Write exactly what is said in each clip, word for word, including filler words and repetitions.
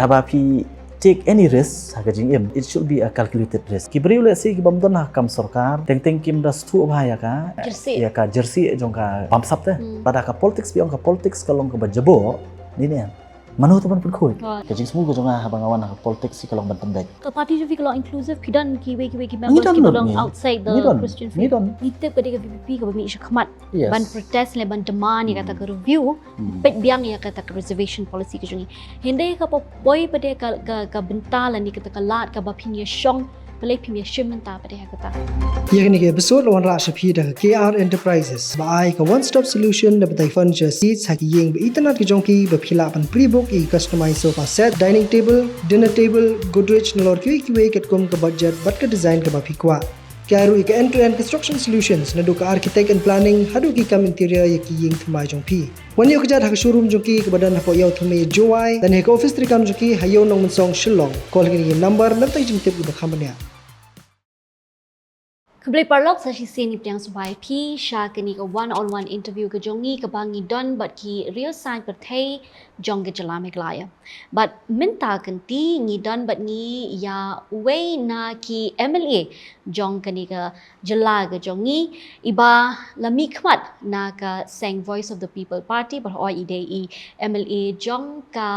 Haba phi take any risk ha ka jingim, it should be a calculated risk. Ki briew lehse ki bym don ha ka kam sorkar, teng teng kim da sngewthuh bha ïa ka, Jersey. ïa ka jersey jong ka bamsap te. Hmm. Lada ka politics phi ong ka politics ka long kaba jaboh, ni ne. Mano te ban pynkhuid. Ka jingsngew ka jong nga haba nga wan ha ka politics ka long ban pyndep. Ka party jong phi ka long inclusive, phi don kiwei kiwei ki members kiba long outside the Christian faith. Ngi don. Ngi tip ka dei ka VPP kaba mih shakhmat ban protest lane ban demand ïa kata ka review. Peit biang ïa kata ka reservation policy ka jong ngi. Hynrei ka poi pat ka, ka, ka bynta lane kata ka lad kaba phin ïa shong, balei phim ïa shim mynta pat ha kata. Ïa kane ka episode la wanrah sha phi da ka KR Enterprises ba ai ka one stop solution da batai furniture seats ha ki ïing ba itynnad ka jong phi ba phi lah ban pre-book ïa ka customize sofa set, dining table, dinner table, Godrej nalor kiwei kiwei katkum ka budget bad ka design kaba phi kwah. Ki ai ruh ïa ka end to end construction solutions naduh ka architect and planning haduh ki kam interior ïa ki ïing thymmai jong phi. Wan ïoh kjat ha ka showroom jong ki kaba don hapoh Ïew Thymme Jowai, lane ha ka office treikam jong ki ha Ïew Nongmynsong Shillong. Call ha kane ka number lane tang jingtip kiba kham bniah. Khublei paralok, sa shisien ngi pdiang sngewbha ïa phi sha kane ka one on one interview ka jong ngi kaba ngi don bad ki riew saiñ pyrthei jong ka jylla Meghalaya. Bad mynta kynti ngi don bad ngi ïa uwei na ki MLA jong kane ka jylla ka jong ngi, iba la mihkhmat na ka seng Voice of the People Party, bad hooid i dei i MLA jong ka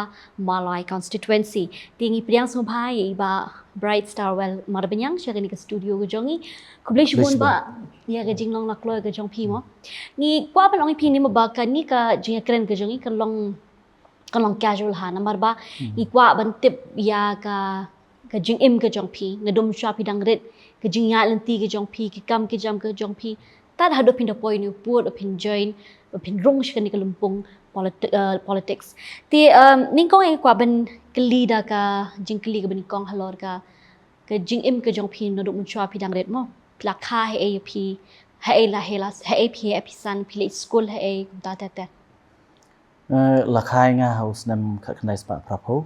Mawlai constituency. Te ngi pdiang sngewbha ïa i Bah Bright Starwell Marbaniang sha kane ka studio ka jong ngi. Khublei shibun Bah ïa ka jinglong la kloi ka jong phi mo. Ngi kwah ban ong ïa phi ne mo ba kane ka jingïakren ka jong ngi kan long, kan long casual ha, namar ba ngi kwah ban tip ïa ka, ka jingim ka jong phi, naduh mynshwa phi dang rit, ka jingïaid lynti ka jong phi, ki kam ki jam ka jong phi, tad haduh phin da poi ne u pud, phin join, phin rung sha kane ka lympung politi-, eh, politics. Te, um, nyngkong ngi kwah ban kylli da ka jingkylli kaba nyngkong halor ka, ka jingim ka jong phi naduh mynshwa phi dang rit mo. La kha haei phi, haei la, haei la, haei phi, haei phi san, phi leit skul haei, kumta te te. Eh, la kha ïa nga ha u snem khatkhyndai spah phraphew,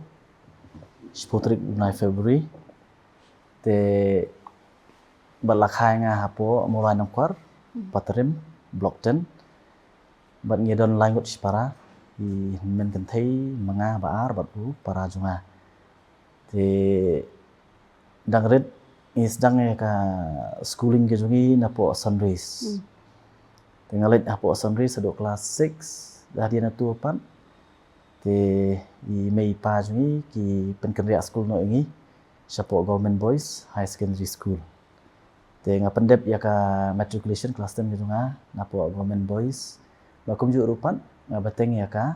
shiphew tarik u bnai February. Te bad la kha ïa nga hapoh Mawlai Nongkwar, Patrim, Block ten. Bad ngi don lai ngut shipara, i hynmen kynthei, ma nga ba ar bad u para jong nga. Te dang rit ngi sdang ïa ka schooling ka jong ngi napoh Sunrise. Te nga leit hapoh Sunrise haduh class six, da hadien natu pat te i mei i pa jong ngi ki pynkynriah skul noh ïa ngi shapoh Government Boys High Secondary School. Te nga pyndep ïa ka matriculation class ten ka jong nga napoh Government Boys. Bad kumjuh ruh pat nga bteng ïa ka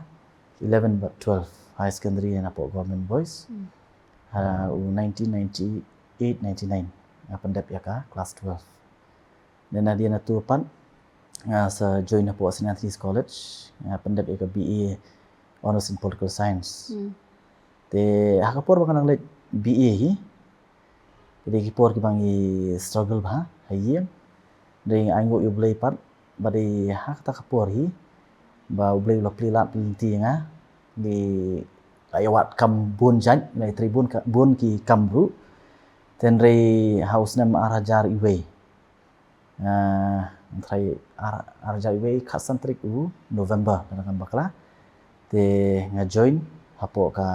eleven bad twelve high secondary napoh Government Boys. Ha u nineteen ninety-eight ninety-nine nga pyndep ïa ka class twelve. Then hadien natu pat nga sa join hapoh Saint Anthony's College, nga pyndep ïa ka BA Honours in Political Science. Te ha ka por ba nga dang leit BA hi, ki dei ki por kiba ngi struggle bha ha ïing. Dei nga ainguh ïa U Blei pat ba dei ha kata ka por hi ba U Blei u la plie lad plie lynti ïa nga, dei la ïa wad kam bun jait, la ïa trei bun ka, bun ki kam ruh. Te hynrei ha u snem ar hajar iwei, ah, trai ar, ar hajar iwei, khatsan tarik u November, lada ngam bakla, te nga join hapoh ka,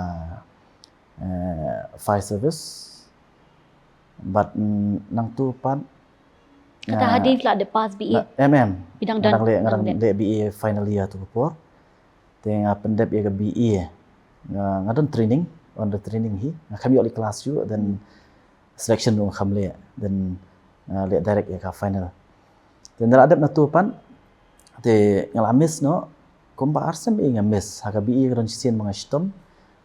eh, fire service. Bad, mm, nangtu pat, kata, ah, hadien la dep pass BA. Em em. Phi dang don, dang leh, nga dang leh BA final year tu ka por. Te nga pyndep ïa ka BA. Nga, nga don training, on the training hi. Nga kham ïoh leh klas shuh, then selection ruh nga kham leh, then, uh, leh direct ïa ka final. Then da la dep natu pat te nga la miss noh, kumba ar snem nga miss, ha ka BA ka don shisien ba nga shitom,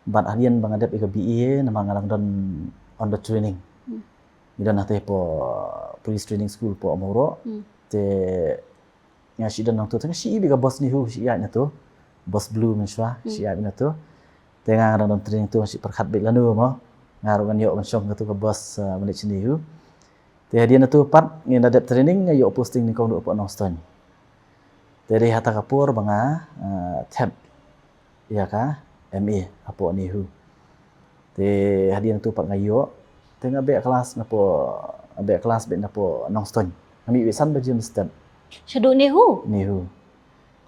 bad hadien ba nga dep ïa ka BA namar nga dang don on the training. Ngi don hangtei hapoh Police Training School hapoh Mawroh. Te nga shu don nangtu, te nga shu ïohi beit ka bus NEHU shu ïaid natu. Bus blue mynshuwa shu ïaid beit natu. Te nga, nga dang don training tu, nga shu pyrkhat beit lano mo. Nga ruh ngan ïoh ban shong katu ka bus, ah, ban leit sha NEHU. Te hadien natu pat ngi la dep training, nga ïoh posting nyngkong ruh hapoh Nongstoiñ. Te dei ha kata ka por ba nga, ah, thep ïa ka MA hapoh NEHU. Te hadien natu pat nga ïoh, te nga beh klas napoh, beh klas beit napoh Nongstoiñ. Nga mih beit san baje mynstep. Shaduh NEHU? NEHU.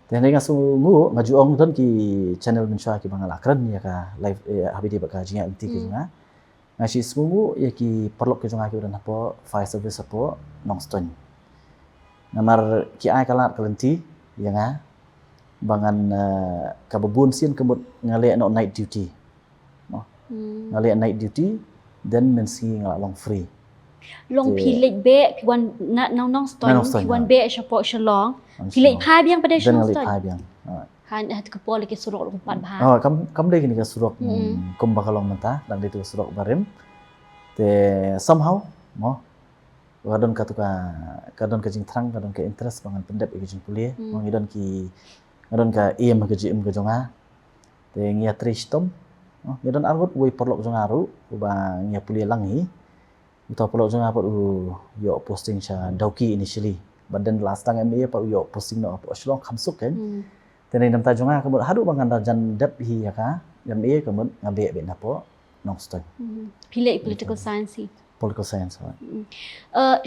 Te hynrei nga sngewnguh, nga ju ong don ki channel mynshuwa kiba nga la kren ïa ka live, eh, ha ba ïadei bad ka jingïaid lynti ka jong nga. Nga shu sngewnguh ïa ki paralok ki jong nga kiba don hapoh fire service hapoh Nongstoiñ. Namar ki ai ka lad ka lynti ïa nga ba ngan, eh, kaba bun sien ka mut nga leh noh night duty. Nga leh night duty, then mynsngi nga la long free. Long phi leit beh, phi wan na Nongstoiñ, phi wan beh shapoh Shillong. Phi leit phai biang pat sha Nongstoiñ. Phai biang. Ha, ha ka por la ki surok ruh pat bha. Oh, kam, kam dei kane ka surok, mm, kumba ka long mynta, dang dei tu surok barim. Te somehow, mo, ka don ka tu ka, ka don ka jingthrang, ka don ka interest ba ngan pyndep ïa ka jingpule. Mo, ngi don ki, nga don ka aim ha ka jingim ka jong nga. Te ngi ïatrei shitom. Mo, ngi don arngut wei paralok jong nga ruh, uba ngi ïa pule lang hi. Uta u paralok jong nga pat u ïoh posting sha Dawki initially. But then last time M A pat u ïoh posting noh hapoh Shillong kham suk kan. Te na ka bynta jong nga ka mut haduh ba ngan da jan dep hi ïa ka M A ka mut nga beh beit na hapoh Nongstoiñ. Phi leh political science hi. Political science.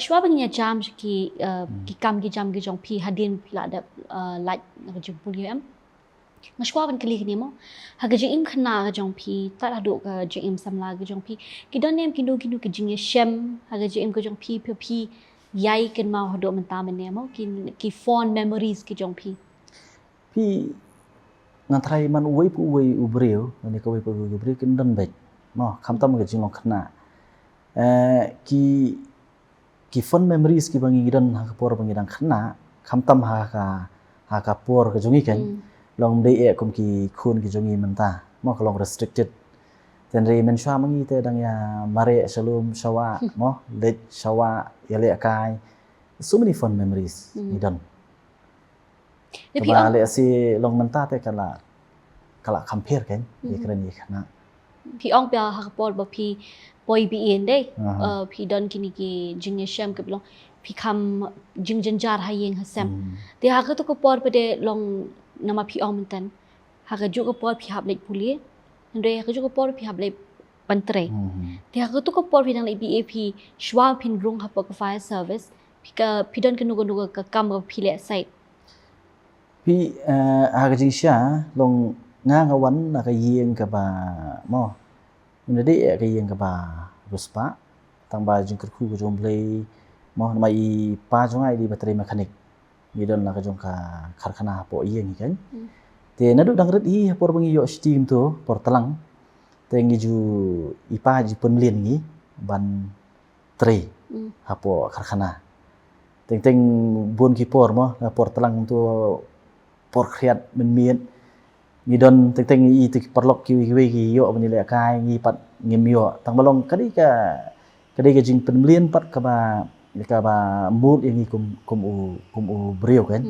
Shuwa ba ngin ïa jam sha ki, eh, ki kam ki jam ki jong phi hadien phi la dep, eh, lait na ka jingpule em. Nga shuwa ban kylli kane mo. Ha ka jingim khynnah ka jong phi, tad haduh ka jingim samla ka jong phi, ki don ne em kino kino ki jingïashem ha ka jingim ka jong phi, phi, phi ïai kynmaw haduh mynta mynne mo, ki, ki fond memories ki jong phi. Phi, ngan tharai man uwei pa uwei u briew, lane kawei pa uwei u briew kin don beit mo, khamtam ka jinglong khynnah. Eh, ki ki fond memories kiba ngi don ha ka por ba ngi dang khynnah, khamtam ha ka, ha ka por ka jong ngi kan, long ym dei eh kum ki khun ki jong ngi mynta mo, ka long restricted. Te hynrei mynshuwa ma ngi te dang ïa mareh sha lum sha wah mo, leit sha wah, ïalehkai. So many fond memories ngi don. Kaba lehse long mynta te ka la, ka la compare kan ïa kren ïa khynnah. Phi ong phi ha ka por ba phi poi B A ndei, eh, phi don kine ki jingïashem kaba long phi kham jingjynjar ha ïing ha sem. Te ha kato ka por pat de long namar phi ong mynta ha kajuh ka por phi hap leit pule, hynrei ha kajuh ka por phi hap leit ban trei. Te ha kato ka por phi dang leit B A phi shuwa phin rung hapoh ka fire service, phi ka, phi don kano kano ka kam ba phi leh side. Phi, eh, ha ka jingshisha long nga nga wan na ka ïing kaba mo, nga dei ka ïing kaba riewspah, tang ba jingkyrkhu ka jong U Blei mo, namar i pa jong nga i dei ba trei mechanic. Ngi don la ka jong ka karkhana hapoh ïing hi kan. Te naduh dang rit hi ha por ba ngi ïoh shti kumto por tlang, te ngi ju, i pa ju pynmlien ngi ban trei hapoh karkhana. Teng teng bun ki por mo, na por tlang tu por khriat mynmiet. Ngi don teng teng i tu ki paralok kiwei kiwei ki ïoh ban ïalehkai, ngi pat ngim ïoh. Tang ba long ka dei ka, ka dei ka jingpynmlien pat kaba, kaba mut ïa ngi kum, kum u, kum u briew kan.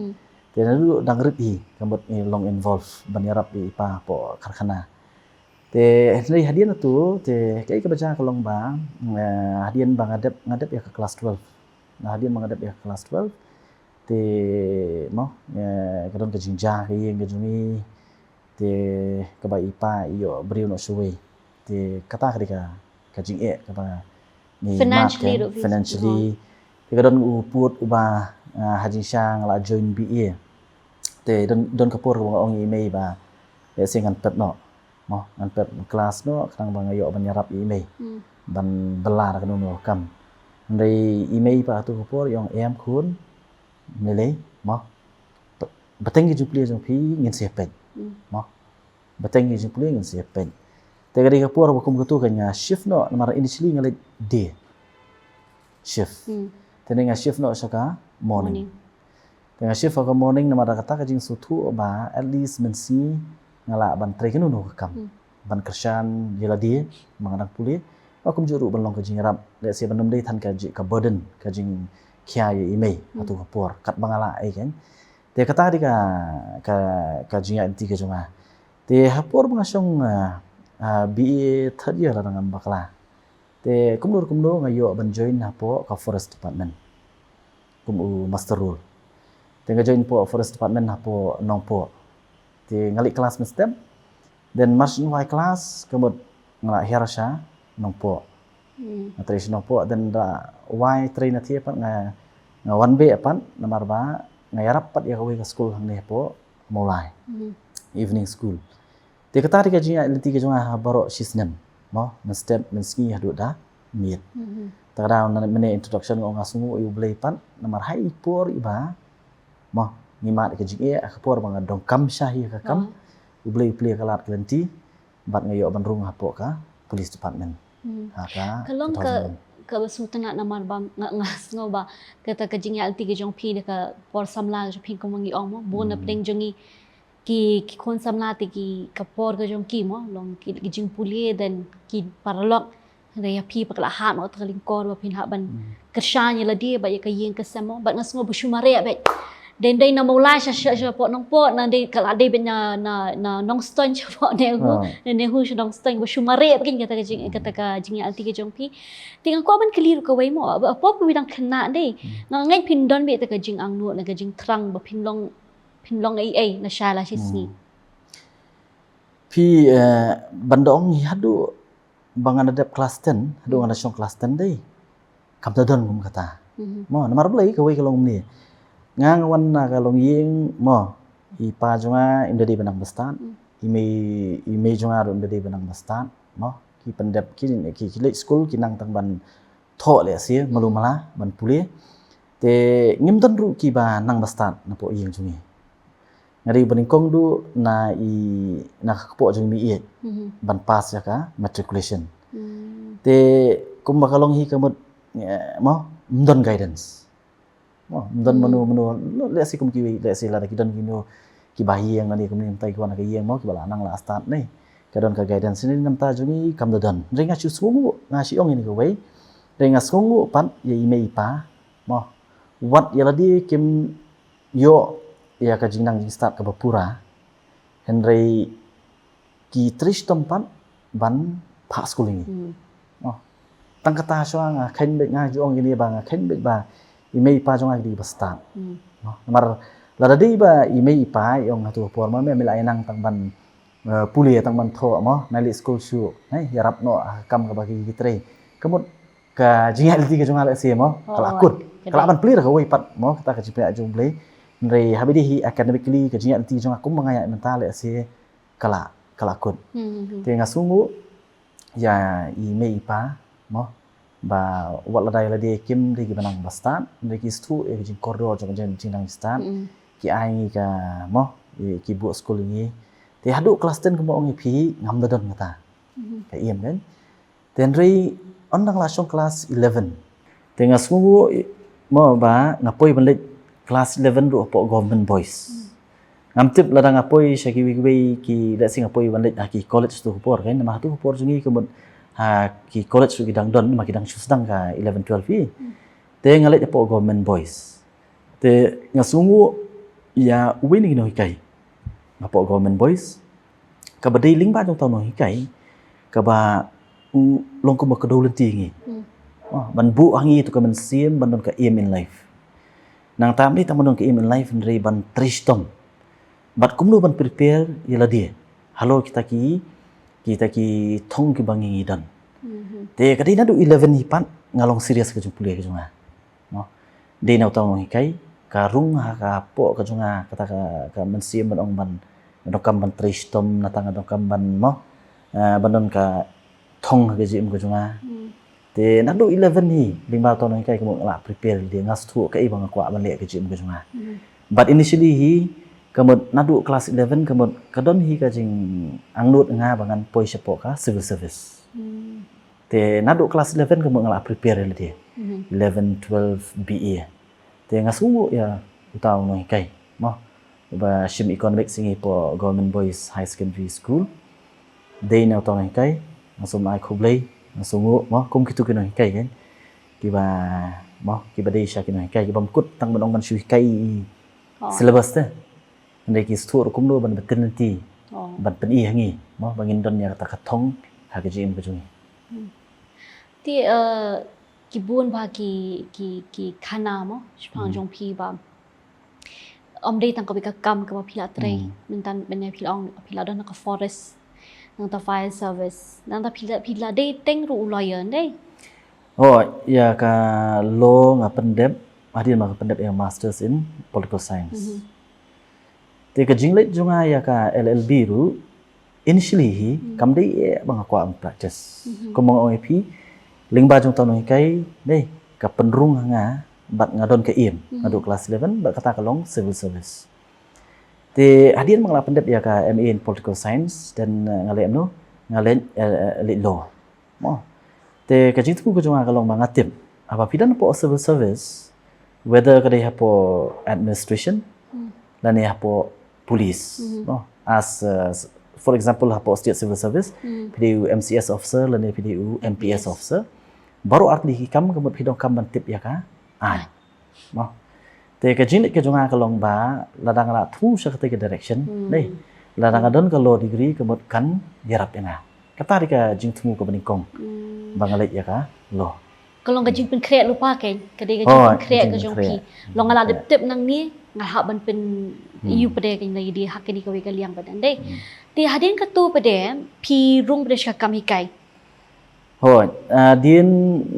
Te naduh dang rit hi ka mut ngi long involve ban ïarap ïa i pa hapoh karkhana. Te hynrei hadien tu te kaei kaba jia ka long ba, eh, hadien ba nga dep, nga dep ïa ka class twelve. Nga hadien ba nga dep ïa ka class twelve. Te mo, eh, ka don ka jingjia ka ïing ka jong ngi. Te kaba i pa i ïoh briew noh shawei. Te kata ka dei ka, ka jingeh kaba ngi mad ka, financially. Te ka don u pud uba, ah, ha jingshisha nga la join B A. Te don, don ka por kaba nga ong ïa i mei ba lehse ngan pep noh. Mo, ngan pep class noh, khnang ba nga ïoh ban ïarap ïa i mei. Ban bylla da kano kano ka kam. Hynrei i mei pat ha tu ka por i ong em khun, ym lei lei, mo. Ba, bteng ki jingpule jong phi ngin sa ïa peit. Mo. Bteng ki jingpule ngin sa ïa peit. Te ka dei ka por ba kum katu ka nga shift noh, namar initially nga leit day shift. Te nga shift noh sha ka morning. Te nga shift ha ka morning namar da kata ka jingsngewthuh ba at least mynsngi nga lah ban trei kano kano ka kam. Ban kyrshan ïa lade ba nga dang pule. Ba kumjuh ruh ban long ka jingïarap. Lehse ban ym dei than ka ji-, ka burden, ka jingkhia ïa i mei ha tu ka por. Katba nga lah ei kan. Te kata dei ka, ka, ka jingïaid lynti ka jong nga. Te ha por ba nga shong, ah, ah, B A third year lada ngam bakla. Te kumno kumno nga ïoh ban join hapoh ka forest department kum u muster roll. Te nga join hapoh forest department hapoh Nongpoh. Te nga leit class mynstep. Then mar shu wai class ka mut nga la hiar sha Nongpoh. Nga trei sha Nongpoh, then da wai trei na thiah pat nga, nga wan beh pat namar ba nga ïarap pat ïa kawei ka skul hangne hapoh Mawlai, evening school. Te kata dei ka jingïaid lynti ka jong nga ha baroh shi snem, mo, mynstep, mynsngi haduh da miet. Te ka dei mynne introduction nga ong nga sngewnguh ïa U Blei pat namar ha i por iba, mo, ngi mad ka jingeh ha ka por ba nga donkam sha hi ha ka kam, U Blei u plie ka lad ka lynti bad nga ïoh ban rung hapoh ka police department. Ha ka Ka long ka, ka ba sngewtynnat namar ba nga, nga sngew ba kata ka jingïaid lynti ka jong phi da ka por samla ka jong phi, kumba ngi ong, mo, bun na pdeng jong ngi ki, ki khun samla te ki, ka por ka jong ki, mo, long ki, ki jingpule, then ki paralok. Hynrei ïa phi pat ka la hap, mo, kata ka lyngkor ba phin hap ban kyrshan ïa lade bad ïa ka ïing ka sem, mo, bad nga sngew ba shu mareh bad dei, dei na Mawlai sha, sha, shapoh Nongpoh, na dei ka la dei bad na, na, na Nongstoiñ shapoh NEHU, na NEHU sha Nongstoiñ, ba shu mareh bad kata ka jing, kata ka jingïaid lynti ka jong phi. Te nga kwah ban kylli ruh kawei, mo, ba, ba phi dang khynnah, dei, nga ngeit phin don bad kata ka jingangnud, ka jingthrang ba phin long, phin long ei ei na sha la shi sngi. Phi, eh, ban da ong hi haduh ba nga la dep class ten, haduh nga la shong class ten, dei, kam da don kum kata. Mo, namar balei, kawei ka long kumne. Nga, nga wan na ka longïing, mo, i pa jong nga im da dei ba nang bastad, i mei, i mei jong nga ruh im da dei ba nang bastad, mo. Ki pyndep, ki, ki, ki leit skul, ki nang tang ban thoh lehse, malu mala, ban pule. Te ngim don ruh kiba nang bastad napoh ïing jong ngi. Nga dei ba nyngkong duh na i, na ka kpoh jong i mei ïeit ban pass ïa ka matriculation. Te kumba ka long hi ka mut, eh, mo, ym don guidance. Mo, ym don mano mano, lehse kum kiwei, lehse lada ki don kino kiba ha ïing, lane kumne, mynta ki wan ha ka ïing, mo, kiba la nang la stad ne, ka don ka guidance ne, na bynta jong ngi kam da don. Hynrei nga shu sngewnguh, nga shu ong ïa kane kawei. Hynrei nga sngewnguh pat ïa i mei i pa, mo, wat ïa lade kim ïoh ïa ka jingnang jingstad kaba pura, hynrei ki trei shitom pat ban phah skul ïa ngi. Mo, tang kata shuwa nga kheiñ beit, nga ju ong ïa kine ba nga kheiñ beit ba i mei i pa jong nga ki dei ba stad. Mo, namar lada dei ba i mei i pa, i ong, hato ka por ma me, me la ïa nang tang ban, eh, pule, tang ban thoh, mo, nai leit skul shuh, nai ïarap noh ha ka kam kaba ki, ki trei. Ka mut ka jingïaid lynti ka jong nga lehse, mo, ka la kut. Ka lah ban plie da kawei pat, mo, kata ka jingpynïaid jong U Blei. Hynrei haba dei hi academically, ka jingïaid lynti jong nga kumba nga ïaid mynta lehse ka la, ka la kut. Te nga sngewnguh ïa i mei i pa, mo, ba wat lada ïa lade kim dei kiba nang bastad, hynrei ki sngewthuh ïa ka jingkordor jong ka jingnang jingstad. Ki ai ngi ka, mo, ki buh skul ïa ngi. Te haduh class ten kumba ong ïa phi, ngam da don kata ka ïem, kan. Te hynrei ynda nga la shong class eleven, te nga sngewnguh, mo, ba nga poi ban leit class eleven ruh hapoh Government Boys. Ngam tip lada nga poi sha kiwei kiwei ki, lehse nga poi ban leit ha ki college tu ka por, kan, namar tu ka por jong ngi ka mut ha ki college ruh ki dang don, namar ki dang shu sdang ka eleven twelve hi. Te nga leit hapoh Government Boys. Te nga sngewnguh ïa uwei na ki nonghikai hapoh Government Boys, kaba dei lyngba jong uta u nonghikai kaba u long kumba kdew lynti ïa ngi. Mo, ban buh ha ngi ïa tu ka mynsiem ban don ka aim in life. Nangta ym dei tang ban don ka aim in life, hynrei ban trei shitom bad kumno ban prepare ïa lade halor kita ki, kita ki thong kiba ngi, ngi don. Te ka dei naduh eleven hi pat nga long serious ka jingpule ka jong nga. Mo, dei na uta u nonghikai, ka rung ha ka kpoh ka jong nga kata ka, ka mynsiem ban ong ban, nga donkam ban trei shitom, nangta nga donkam ban, mo, eh, ban don ka thong ha ka jingim ka jong nga. Te naduh eleven hi, lyngba uta u nonghikai ka mut nga la prepare lade, nga sngewthuh kaei ba nga kwah ban leh ha ka jingim ka jong nga. But initially hi, ka mut naduh class eleven ka mut ka don hi ka jingangnud nga ba ngan poi shapoh ka civil service. Te naduh class eleven ka mut nga la prepare ïa lade. Eleven, twelve, B A. Te nga sngewnguh ïa uta u nonghikai, mo, uba shim economics ïa ngi hapoh Government Boys High Secondary School. Dei na uta u nonghikai, nga sngewbha ai khublei, nga sngewnguh, mo, kum kito ki nonghikai, kan, kiba, mo, kiba dei sha ki nonghikai kiba ym kut tang ban ong ban shu hikai syllabus te, hynrei ki sngewthuh ruh kumno ban btin lynti, ban pyni ha ngi, mo, ba ngin don ïa kata ka thong ha ka jingim ka jong ngi. Te, eh, ki bun bha ki, ki, ki khana, mo, shaphang jong phi ba ym dei tang kawei ka kam kaba phi la trei. Mynta mynne phi la ong phi la don ha ka forest, nangta fire service, nangta phi la, phi la dei teng ruh u lawyer, ym dei? Oh, ïa ka law nga pyndep, hadien ba nga pyndep ïa ka Masters in Political Science. Te ka jingleit jong nga ïa ka L L B ruh, initially hi, kam dei eh ba nga kwah ban practice. Kumba nga ong ïa phi, lyngba jong uta u nonghikai, dei, ka pynrung ha nga, bad nga don ka aim, naduh class eleven, bad kata ka long civil service. Te hadien ba nga la pyndep ïa ka M A in political science, then, eh, nga leit, no, nga leit, eh, eh, leit law. Mo. Te ka jingthmu ka jong nga ka long ba nga tip, haba phi don hapoh civil service, whether ka dei hapoh administration, lane hapoh police. Mo. As, uh, s-, for example, hapoh state civil service, phi dei u M C S officer, lane phi dei u M P S officer. Baroh artylli ki kam ka mut phi donkam ban tip ïa ka aiñ. Mo. Te ka jingleit ka jong nga ka long ba, lada nga la thmu sha katei ka direction, dei. Lada nga don ka law degree ka mut kan ïarap ïa nga. Kata dei ka jingthmu kaba nyngkong. Ba nga leit ïa ka law. Ka long ka jingpynkhreh lypa kein, ka dei ka jingpynkhreh ka jong phi. Long nga la dep tip nangne, nga hap ban pyn ïa u pat de kein lei de ha kane kawei ka liang pat de, dei. Te hadien katto pat de, phi rung pat de sha ka kam hikai. Hooid, ah, hadien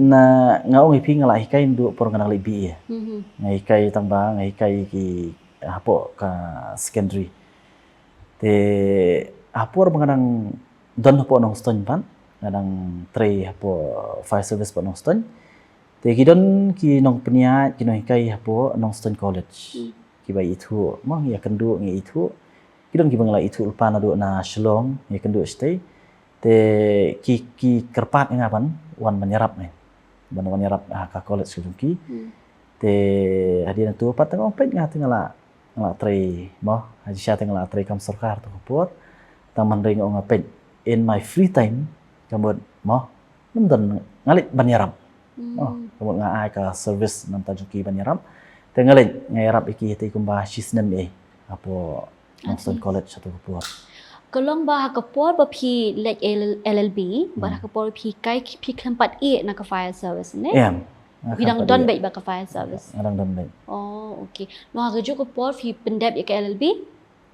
na nga ong ïa phi nga la hikai naduh por nga dang leit B A. Nga hikai tang ba, nga hikai ki hapoh ka secondary. Te ha por ba nga dang don hapoh Nongstoiñ pat, nga dang trei hapoh fire service hapoh Nongstoiñ. Te ki don ki nongpynïaid, ki nonghikai hapoh Nongstoiñ College. Kiba ithuh, mo, ngi ïakynduh, ngi ithuh. Ki don kiba nga la ithuh lypa naduh na Shillong, ngi ïakynduh shatei. Te ki, ki kyrpad ïa nga ban wan ban ïarap ne. Ban wan ïarap ha ka college ka jong ki. Te hadien nangto pat nga ong peit nga te nga la, nga la trei, mo, ha jingshisha te nga la trei kam sorkar to ka por. Tang hynrei nga ong peit in my free time, ka mut, mo, ngam don, nga leit ban ïarap. Mo, ka mut nga ai ka service na bynta jong ki ban ïarap. Te nga leit, nga ïarap ïa ki te kumba shisnem eh hapoh Nongstoiñ College ha to ka por. Ka long ba ha ka por ba phi leit L-, L L B, bad ha ka por phi hikai, phi khlem pat ïeh na ka fire service ne? Em. Phi dang don beit ba ka fire service. Nga dang don beit. Oh, okay. Mo, ha kajuh ka por phi pyndep ïa ka L L B,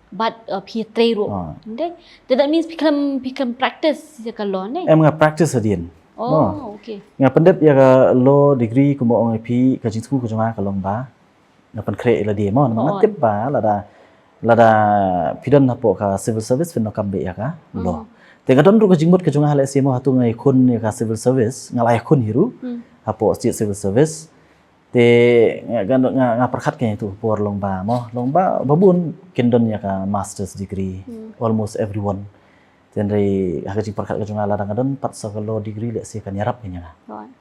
bad, uh, phi trei ruh. Dei? Te that means phi khlem, phi khlem practice ïa ka law ne? Em, nga practice hadien. Oh, okay. Nga pyndep ïa ka law degree kumba ong ïa phi, ka jingthmu ka jong nga ka long ba nga pynkhreh ïa lade, mo, namar nga tip ba lada, lada phi don hapoh ka civil service phin donkam beit ïa ka law. Te nga don ruh ka jingmut ka jong nga, lehse, mo, hato nga ïakhun ïa ka civil service, nga la ïakhun hi ruh hapoh state civil service. Te nga, nga, nga, nga pyrkhat kein ïa tu por long ba, mo, long ba, ba bun kin don ïa ka master's degree, almost everyone. Te hynrei ha ka jingpyrkhat ka jong nga, lada nga don pat sa ka law degree, lehse kan ïarap kein ïa nga.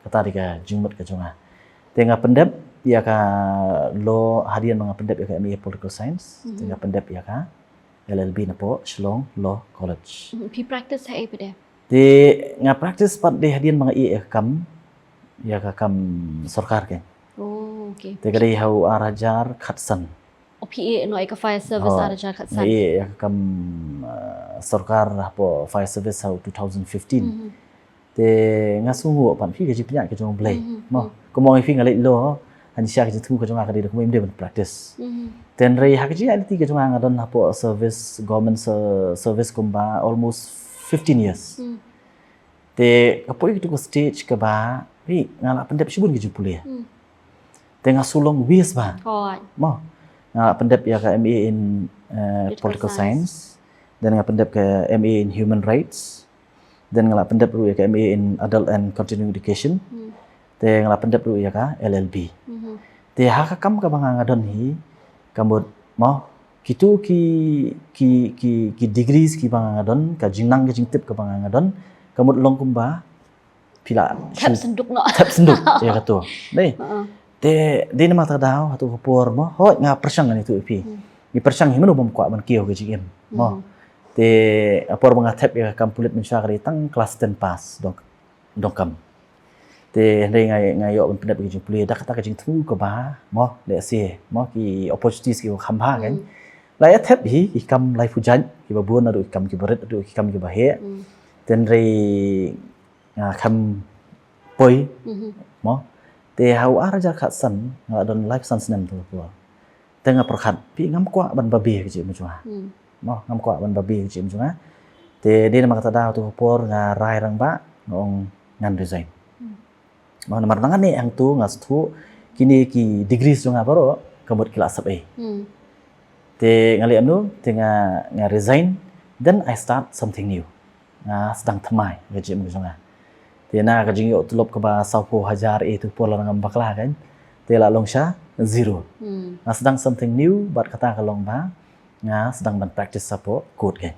Kata dei ka jingmut ka jong nga. Te nga pyndep ïa ka law, hadien ba nga pyndep ïa ka M A Political Science, te nga pyndep ïa ka L L B napoh Shillong Law College. Phi practice ha ei pat de? Te nga practice pat de hadien ba nga ïeh ïa ka kam, ïa ka kam sorkar kein. Oh, okay. Te ka dei ha u ar hajar khatsan. O, phi ïeh noh ïa ka fire service ar hajar khatsan. Nga ïeh ïa ka kam, uh, sorkar hapoh fire service ha u two thousand fifteen. Te nga sngewnguh pat, phi, ka jingpynïaid ka jong U Blei. Mo, kumba ong ïa phi nga leit law, ha jingshisha ka jingthmu ka jong nga ka dei da kumba ym dei ban practice. Te hynrei ha ka jingïaid lynti ka jong nga, nga don hapoh service, government ser-, service kumba almost fifteen years. Te ka poi katu ka stage kaba, phi, nga la pyndep shibun ki jingpule. Te nga sngew long waste ba. Mo, nga la pyndep ïa ka M A in, eh, Political Science. Then nga pyndep ka M A in Human Rights. Then nga la pyndep ruh ïa ka M A in Adult and Continuing Education. Te nga la pyndep ruh ïa ka L L B. Te ha ka kam kaba nga, nga don hi, ka mut, mo, kitu ki, ki, ki, ki degrees kiba nga, nga don, ka jingnang ka jingtip kaba nga, nga don, ka mut long kumba phi la thep shu-, synduk noh. Thep synduk, ïa katu. Dei. Te, dei namar kata ka daw, ha tu ka por, mo, hooid nga pyrshang ngan ïathuh ïa phi. Ngi pyrshang hi, mano bym kwah ban kiew ka jingim, mo. Te ha por ba nga thep ïa ka kam pulit mynshuwa ka dei tang class ten pass, dong, donkam. Te hynrei nga, nga ïoh ban pyndep ïa ka jingpule da kata ka jingthmu kaba, mo, lehse, mo, ki opportunities kiba kham bha kein. La ïa thep hi ki kam laiphew jait, kiba bun, haduh ki kam kiba rit, haduh ki kam kiba heh. Te hynrei nga kham poi, mo. Te ha u ar hajar khatsan, nga la don laiphew san snem tu ka por. Te nga pyrkhat, phi, ngam kwah ban babe ka jingim jong nga. Mo, ngam kwah ban babe ka jingim jong nga. Te dei namar kata ka daw tu ka por nga rai rangbah, nga ong ngan resign. Mo, namar nangta ne hangtu nga sngewthuh kine ki degrees jong nga baroh, ka mut ki la sep ei. Te nga leh kumno, te nga, nga resign, then I start something new. Nga sdang thymmai ka jingim ka jong nga. Te na ka jingïoh tulop kaba sawphew hajar, eh, tu por la ngam bakla kan. Te la long sha zero. Hmm. Nga sdang something new, bad kata ka long ba nga sdang ban practice hapoh court kan.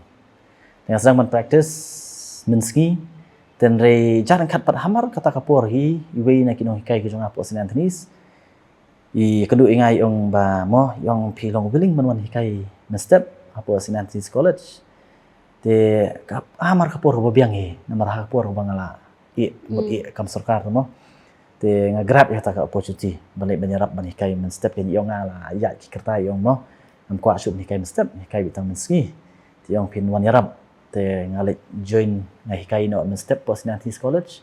Te nga sdang ban practice mynsngi. Te hynrei jar ryngkat pat hamar kata ka por hi, iwei na ki nonghikai ki jong nga hapoh Saint Anthony's i kynduh ïa nga, i ong ba mo, i ong phi long willing ban wan hikai mynstep hapoh Saint Anthony's College. Te ka, hamar ka por ba biang hi, namar ha ka por ba nga la ïeh, mut Hmm. ïeh kam sorkar mo. Te nga grab ïa kata ka opportunity ban leit ban ïarap ban hikai mynstep, kan, i ong nga la ïaid ki kyrta, i ong mo, ngam kwah shuh ban hikai mynstep, hikai beit tang mynsngi. Te i ong phin wan ïarap. Te nga leit join, nga hikai noh mynstep hapoh Saint Anthony's College.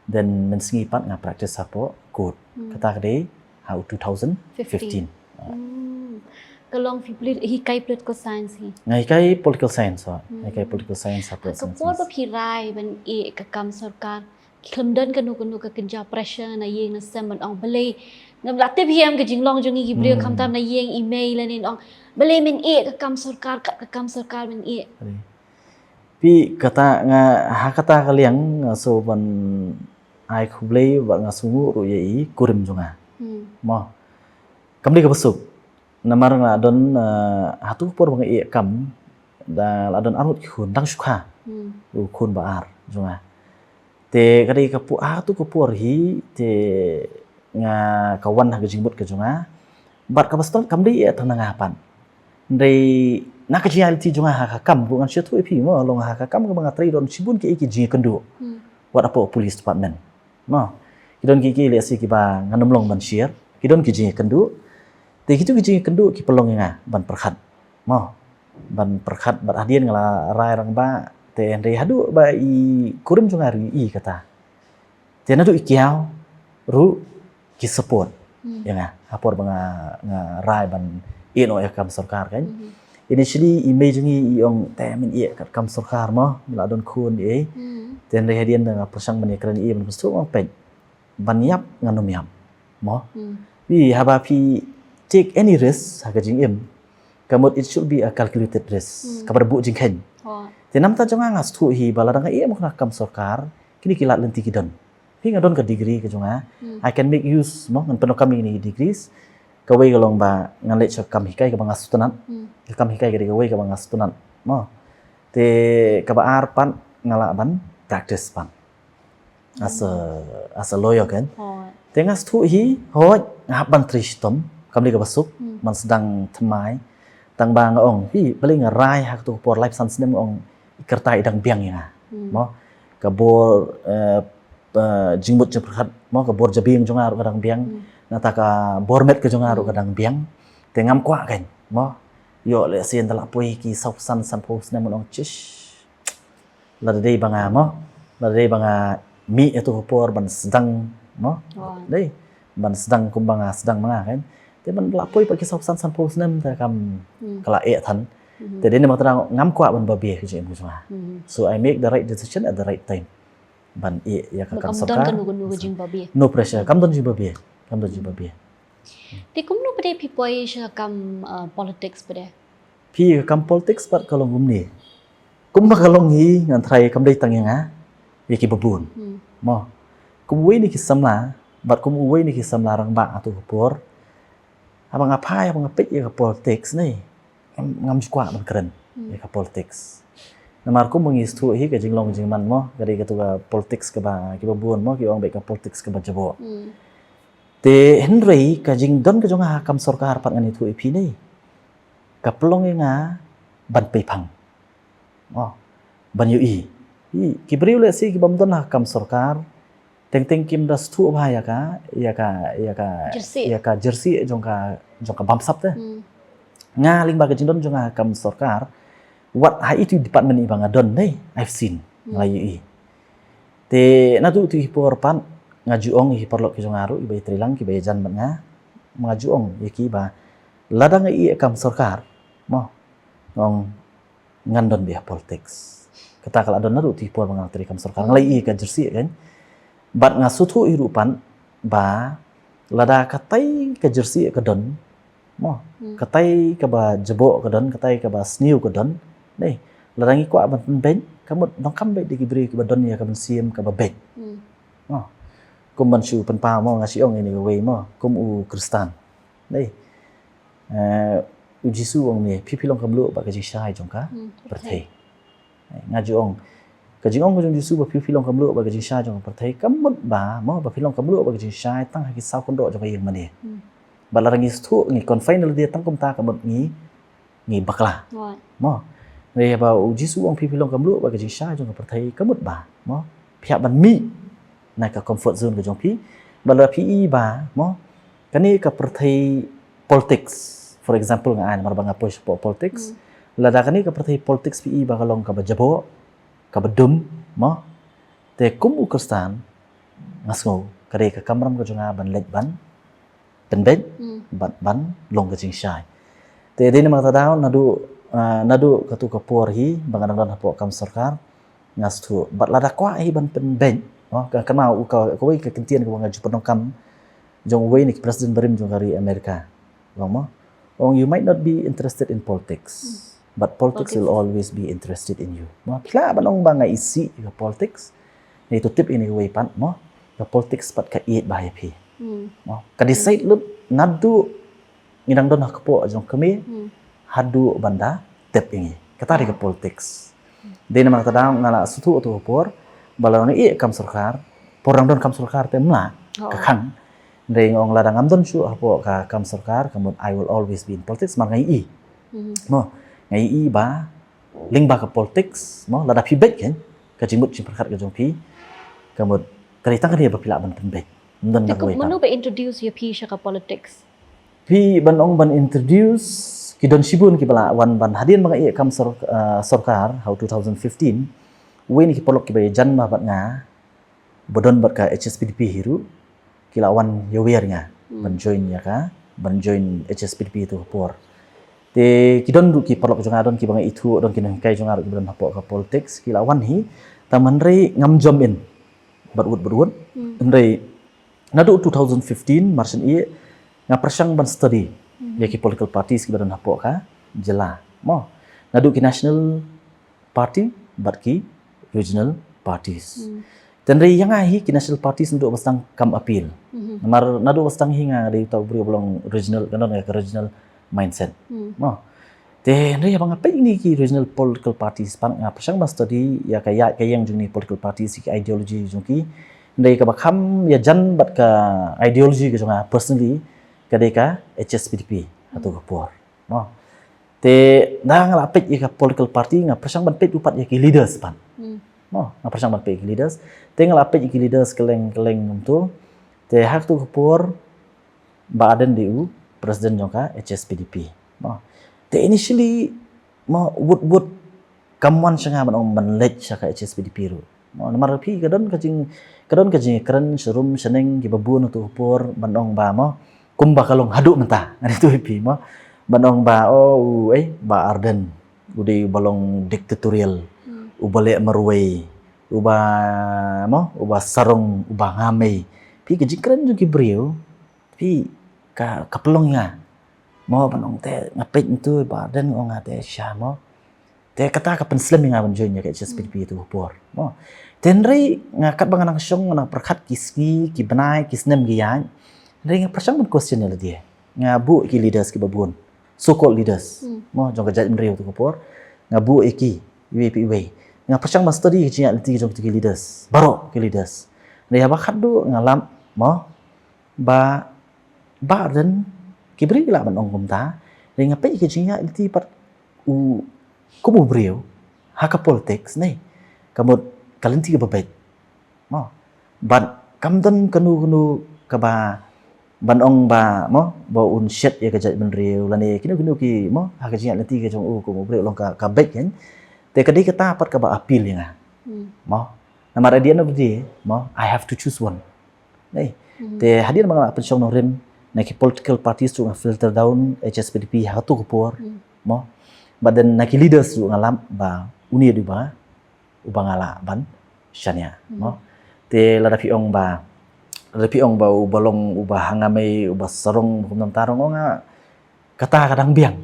Then mynsngi pat nga practice hapoh court. Hmm. Kata ka dei ha u two thousand fifteen. Fifteen. Hmm. Ka long phi pli-, hikai political science hi? Nga hikai political science, ha. Hmm. Nga hikai political science hapoh Saint Anthony's. Ha ka por ba phi rai ban ïeh ka kam sorkar, ki khlem don kano kano ka kynja pressure na ïing na sem ban ong balei? Ngam lah tip hi em ka jinglong jong ngi ki briew, Hmm. khamtam na ïing i mei lane ong balei men ïeh ka kam sorkar, kat ka kam sorkar men ïeh. Balei? Phi, kata nga, ha kata ka liang nga shu ban ai khublei bad nga sngewnguh ruh ïa i kurim jong nga. Hmm. Mo. Kam dei kaba suk. Namar nga la don, eh, ha tu ka por ba nga ïeh kam, da la don arngut ki khun, dang shu kha. Hmm. U khun ba ar jong nga. Te ka dei ka pu-, ha tu ka por hi, te nga, ka wan ha ka jingmut ka jong nga. Bad kaba start kam dei ïa tang na nga pat. Hynrei na ka jingïaid lynti jong nga ha ka kam, ruh ngan shu ïathuh ïa phi mo, long ha ka kam kaba nga trei don shibun ki, ki jingïakynduh. Hmm. Wat hapoh police department. Mo. Ki don ki, ki lehse kiba ngan ym long ban share. Ki don ki jingïakynduh. Te kitu ki jingïakynduh ki pynlong ïa nga ban pyrkhat. Mo. Ban pyrkhat bad hadien nga la rai rangbah. Te hynrei haduh ba i kurim jong nga ruh i kata. Te naduh i kiaw ruh ki support. Hmm. Ïa nga, ha por ba nga, nga rai ban ïeh noh ïa ka kam sorkar kan. Mhm. Initially i mei jong ngi i ong te men ïeh kat ka kam sorkar mo, me la don khun ïa i. Hmm. Te hynrei hadien nga pyrshang ban ïakren ïa i ban pynstad, ong peit, ban ïap ngan ym ïap mo. Hmm. Wi, haba phi take any risk ha ka jingim, ka mut it should be a calculated risk. Hmm. Kaba da buh jingkheiñ. Oh. Te namta jong nga nga sngewthuh hi ba lada nga ïeh mo ha ka kam sorkar, kine ki lad lynti ki don. Phi, nga don ka degree ka jong nga. Hmm. I can make use mo, ngan pyndonkam ïa kine ki degrees. Kawei ka long ba ngan leit sha ka kam hikai kaba nga sngewtynnat. Hmm. Ka kam hikai ka dei kawei kaba nga sngewtynnat mo. Te kaba ar pat nga lah ban practice pat as a, as a lawyer kan. Hooid. Te nga sngewthuh hi, hooid, nga hap ban trei shitom, kam dei kaba suk, Hmm. ban sdang thymmai. Tang ba nga ong hi, balei nga rai ha katu ka por laiphew san snem, nga ong i kyrta i dang biang ïa nga. Hmm. Mo, ka bor, eh, eh, jingmut jingpyrkhat mo, ka bor jabieng jong nga ruh ka dang biang. Hmm. Nangta ka bor met ka jong nga ruh ka Hmm. dang biang. Te ngam kwah kan mo. Ïoh lehse ynda la poi ki saw san, sanphew snem ngan ong chish. Lada dei ba nga mo, lada dei ba nga mih ïa tu ka por ban sdang mo. Oh. Dei ban sdang kumba nga sdang ma nga kan. Te ban la poi pat ki saw san, sanphew snem te kam Hmm. ka la eh than. Mhm. Te dei na ma tang ngam kwah ban babe ka jingim ka jong nga. Mhm. So I make the right decision at the right time. Ban ïeh ïa ka kam sorkar. Kam don kano kano ka jingbabe. No pressure, kam don jingbabe. Kam don jingbabe. Te kumno pat de phi poi sha kam, uh, politics pat de? Phi, ka kam politics pat ka long kumne. Kumba ka long hi ngan tharai kam dei tang ïa nga, ïa kiba bun. Hmm. Mo. Kum uwei na ki samla, bad kum uwei na ki samla rangbah ha tu ka por. Haba nga phai, haba nga peit ïa ka politics ne, ngam, ngam ju kwah ban kren Hmm. ïa ka politics. Namar kumba ngi sngewthuh hi ka jinglong jingman mo, ka dei katu ka politics kaba, kiba bun mo ki ong ba ka politics kaba jaboh. Hmm. Te hynrei ka jingdon ka jong nga ha kam sorkar pat ngan ïathuh ïa phi ne, ka pynlong ïa nga ban peiphang. Oh, ban ïohi. Hi, ki briew lehse kibym don ha kam sorkar, teng teng kim da sngewthuh bha ïa ka, ïa ka, ïa ka, Jersey. ïa ka jersey jong ka, jong ka bamsap te. Hmm. Nga lyngba ka jingdon jong nga ha kam sorkar, wat ha itu department iba nga don ne, I've seen, Hmm. nga la ïohi. Te naduh tu hi por pat nga ju ong ïa ki paralok ki jong nga ruh, iba ïatrei lang, kiba ïajan bad nga, nga ju ong ïa ki ba lada nga ïeh kam sorkar mo, nga ong ngan don beit ha politics. Kata ka la don naduh tu hi por ba nga trei kam sorkar. Nga la ïeh ka jersey kan. Bad nga sngewthuh hi ruh pat ba lada katai ka jersey ka don, Mo, hmm, katai kaba jaboh ka don, katai kaba sniew ka don. Nei, lada ngi kwah ban pynbeit, ka mut donkam beit da ki briew kiba don ïa ka mynsiem kaba beit. Hmm. Mo, kum ban shu pynpaw mo, nga shu ong ïa kane kawei mo, kum u Khristan. Nei, eh, u Jisu u ong ne, phi phi long ka mluh bad ka jingshai jong ka, hmm, pyrthei. Nga ju ong, ka jingong ka jong Jisu ba phi phi long ka mluh bad ka jingshai jong ka pyrthei, ka mut ba mo, ba phi long ka mluh bad ka jingshai tang ha ki saw kyndoh jong ka ïing mane. Hmm. Bad lada ngi sdang ngi confine lade tang kumta, ka mut ngi, ngi bakla. Mo, ne ba u Jisu u ong phi phi long ka mluh bad ka jingshai jong ka pyrthei, ka mut ba mo, phi hap ban mih na ka comfort zone ka jong phi. Bad lada phi i ba mo, kane ka pyrthei politics, for example, nga ai namar ba nga poi shapoh politics. Hmm. Lada kane ka pyrthei politics phi i ba ka long kaba jaboh, kaba dum mo, te kum u Khristan, nga sngew ka dei ka kamram ka jong nga ban leit ban pynbeit, hmm, ban, ban long ka jingshai. Te dei namar kata daw naduh, ah, naduh katu ka por hi ba nga dang don hapoh kam sorkar, nga sdang bad lada kwah hi ban pynbeit. Oh, ka, kane u ka, kawei ka kyntien kaba nga ju pyndonkam jong uwei na ki president barim jong ka ri America. Bang mo, ong, "You might not be interested in politics, hmm, but politics, politics will always be interested in you." Mo, phi lah ban ong ba nga isih ka politics. Ngi to tip ïa kane kawei pat mo, ka politics pat ka ïeit bha ïa phi. Hmm. Mo, ka decide lut naduh ngi dang don ha kpoh jong kmie, hmm, haduh ban da tep ïa ngi. Kata dei ka politics. Dei namar kata daw nga la sdang tu ka por, ba la ngi ïa kam sorkar, por dang don kam sorkar te mla, oh, ka khang. Dei nga ong lada ngam don shuh hapoh ka kam sorkar, ka mut I will always be in politics, mar nga i. Hmm. Mo, nga i ba lyngba ka politics mo, lada phi beit kan, ka jingmut jingpyrkhat ka jong phi, ka mut ka dei tang kane ba phi lah ban pynbeit. Ym don, te na kum kawei mano pat ba introduce ïa phi sha ka politics? Phi ban ong ban introduce, ki don shibun kiba la wan ban, hadien ba nga ïa kam sor-, ah, sorkar ha u two thousand fifteen, uwei na ki paralok kiba ïajan bha bad nga, ba don bad ka H S P D P hi ruh, ki la wan ïawer ïa nga, hmm, ban join ïa ka, ban join H S P D P tu ka por. Te ki don ruh ki paralok jong nga, don kiba nga ithuh, don ki nonghikai jong nga ruh kiba don hapoh ka politics, ki la wan hi, tang hynrei ngam jump in bad wut bad wut. Hmm. Hynrei naduh two thousand fifteen, mar shen ïa, nga pyrshang ban study, hmm, ïa ki political parties kiba don hapoh ka jylla. Mo, naduh ki national party bad ki regional parties. Hmm. Te hynrei ïa nga hi ki national parties naduh ba sdang kam appeal. Hmm. Namar naduh ba sdang hi nga dei uta u briew ba long regional, ka don ka regional mindset. Hmm. Mo, te hynrei haba nga peit ïa kine ki regional political parties pat, nga pyrshang ban study ïa ka ïaid ka ïeng jong kine political parties, ïa ki ideology jong ki. Hynrei kaba kham ïajan bad ka ideology ka jong nga personally, ka dei ka H S P D P ha tu ka por. Mo, te haba nga la peit ïa ka political party, nga pyrshang ban peit ruh pat ïa ki leaders pat. Hmm. Mo, nga pyrshang ban peit ïa ki leaders. Te nga la peit ïa ki leaders kylleng kylleng kumto. Te ha tu ka por, Bah Ardent dei u president jong ka H S P D P. Mo, te initially, mo, wut wut kam wan sha nga ban ong ban leit sha ka H S P D P ruh. Mo, namar phi, ka don ka jing, ka don ka jingkren sharum shaneng kiba bun ha tu ka por ban ong ba mo, kumba ka long haduh mynta, ngan ïathuh ïa phi mo, ban ong ba, oh, u, eh, Bah Ardent u dei uba long dictatorial, hmm, uba leh marwei, uba mo, uba sarong, uba ngamei. Phi, ka jingkren jong ki briew, phi, ka, ka pynlong ïa nga mo, ban ong te nga peit ntu Bah Ardent, ong nga te sha mo. Te kata ka pynslem ïa nga ban join ïa ka H S P D P tu ka por mo. Te hynrei nga, katba nga nang shong, nga nang pyrkhat ki sngi, ki bnai, ki snem ki ïaid, hynrei nga pyrshang ban question ïa lade. Nga buh ïa ki leaders kiba bun, so called leaders, hmm, mo, jong ka jaitbynriew tu ka por. Nga buh ïa ki iwei pa iwei. Nga pyrshang ban study ka jingïaid lynti jong kito ki leaders, baroh ki leaders. Hynrei haba khatduh nga lap mo, ba, Bah Ardent, ki briew ki lah ban ong kumta. Hynrei nga peit ïa ka jingïaid lynti pat u, kum u briew ha ka politics, ne, ka mut ka lynti kaba beit mo. Bad kam don kano kano kaba ban ong ba mo, ba un shet ïa ka jaitbynriew lane kino kino ki mo, ha ka jingïaid lynti ka jong u kum u briew long ka, ka beit kan. Te ka dei kata pat kaba appeal ïa nga. Hmm. Mo, namar at the end of the day mo, I have to choose one. Nei. Hmm. Te hadien ba nga la pynshong nongrim, na ki political parties ruh nga filter down H S P D P ha tu ka por. Hmm. Mo, but then na ki leaders ruh nga lap ba une dei uba, uba nga lah ban shaniah. Hmm. Mo, te lada phi ong ba, lada phi ong ba uba long uba ngamei, uba sarong, kumta kumta ruh, nga, Kata ka dang biang.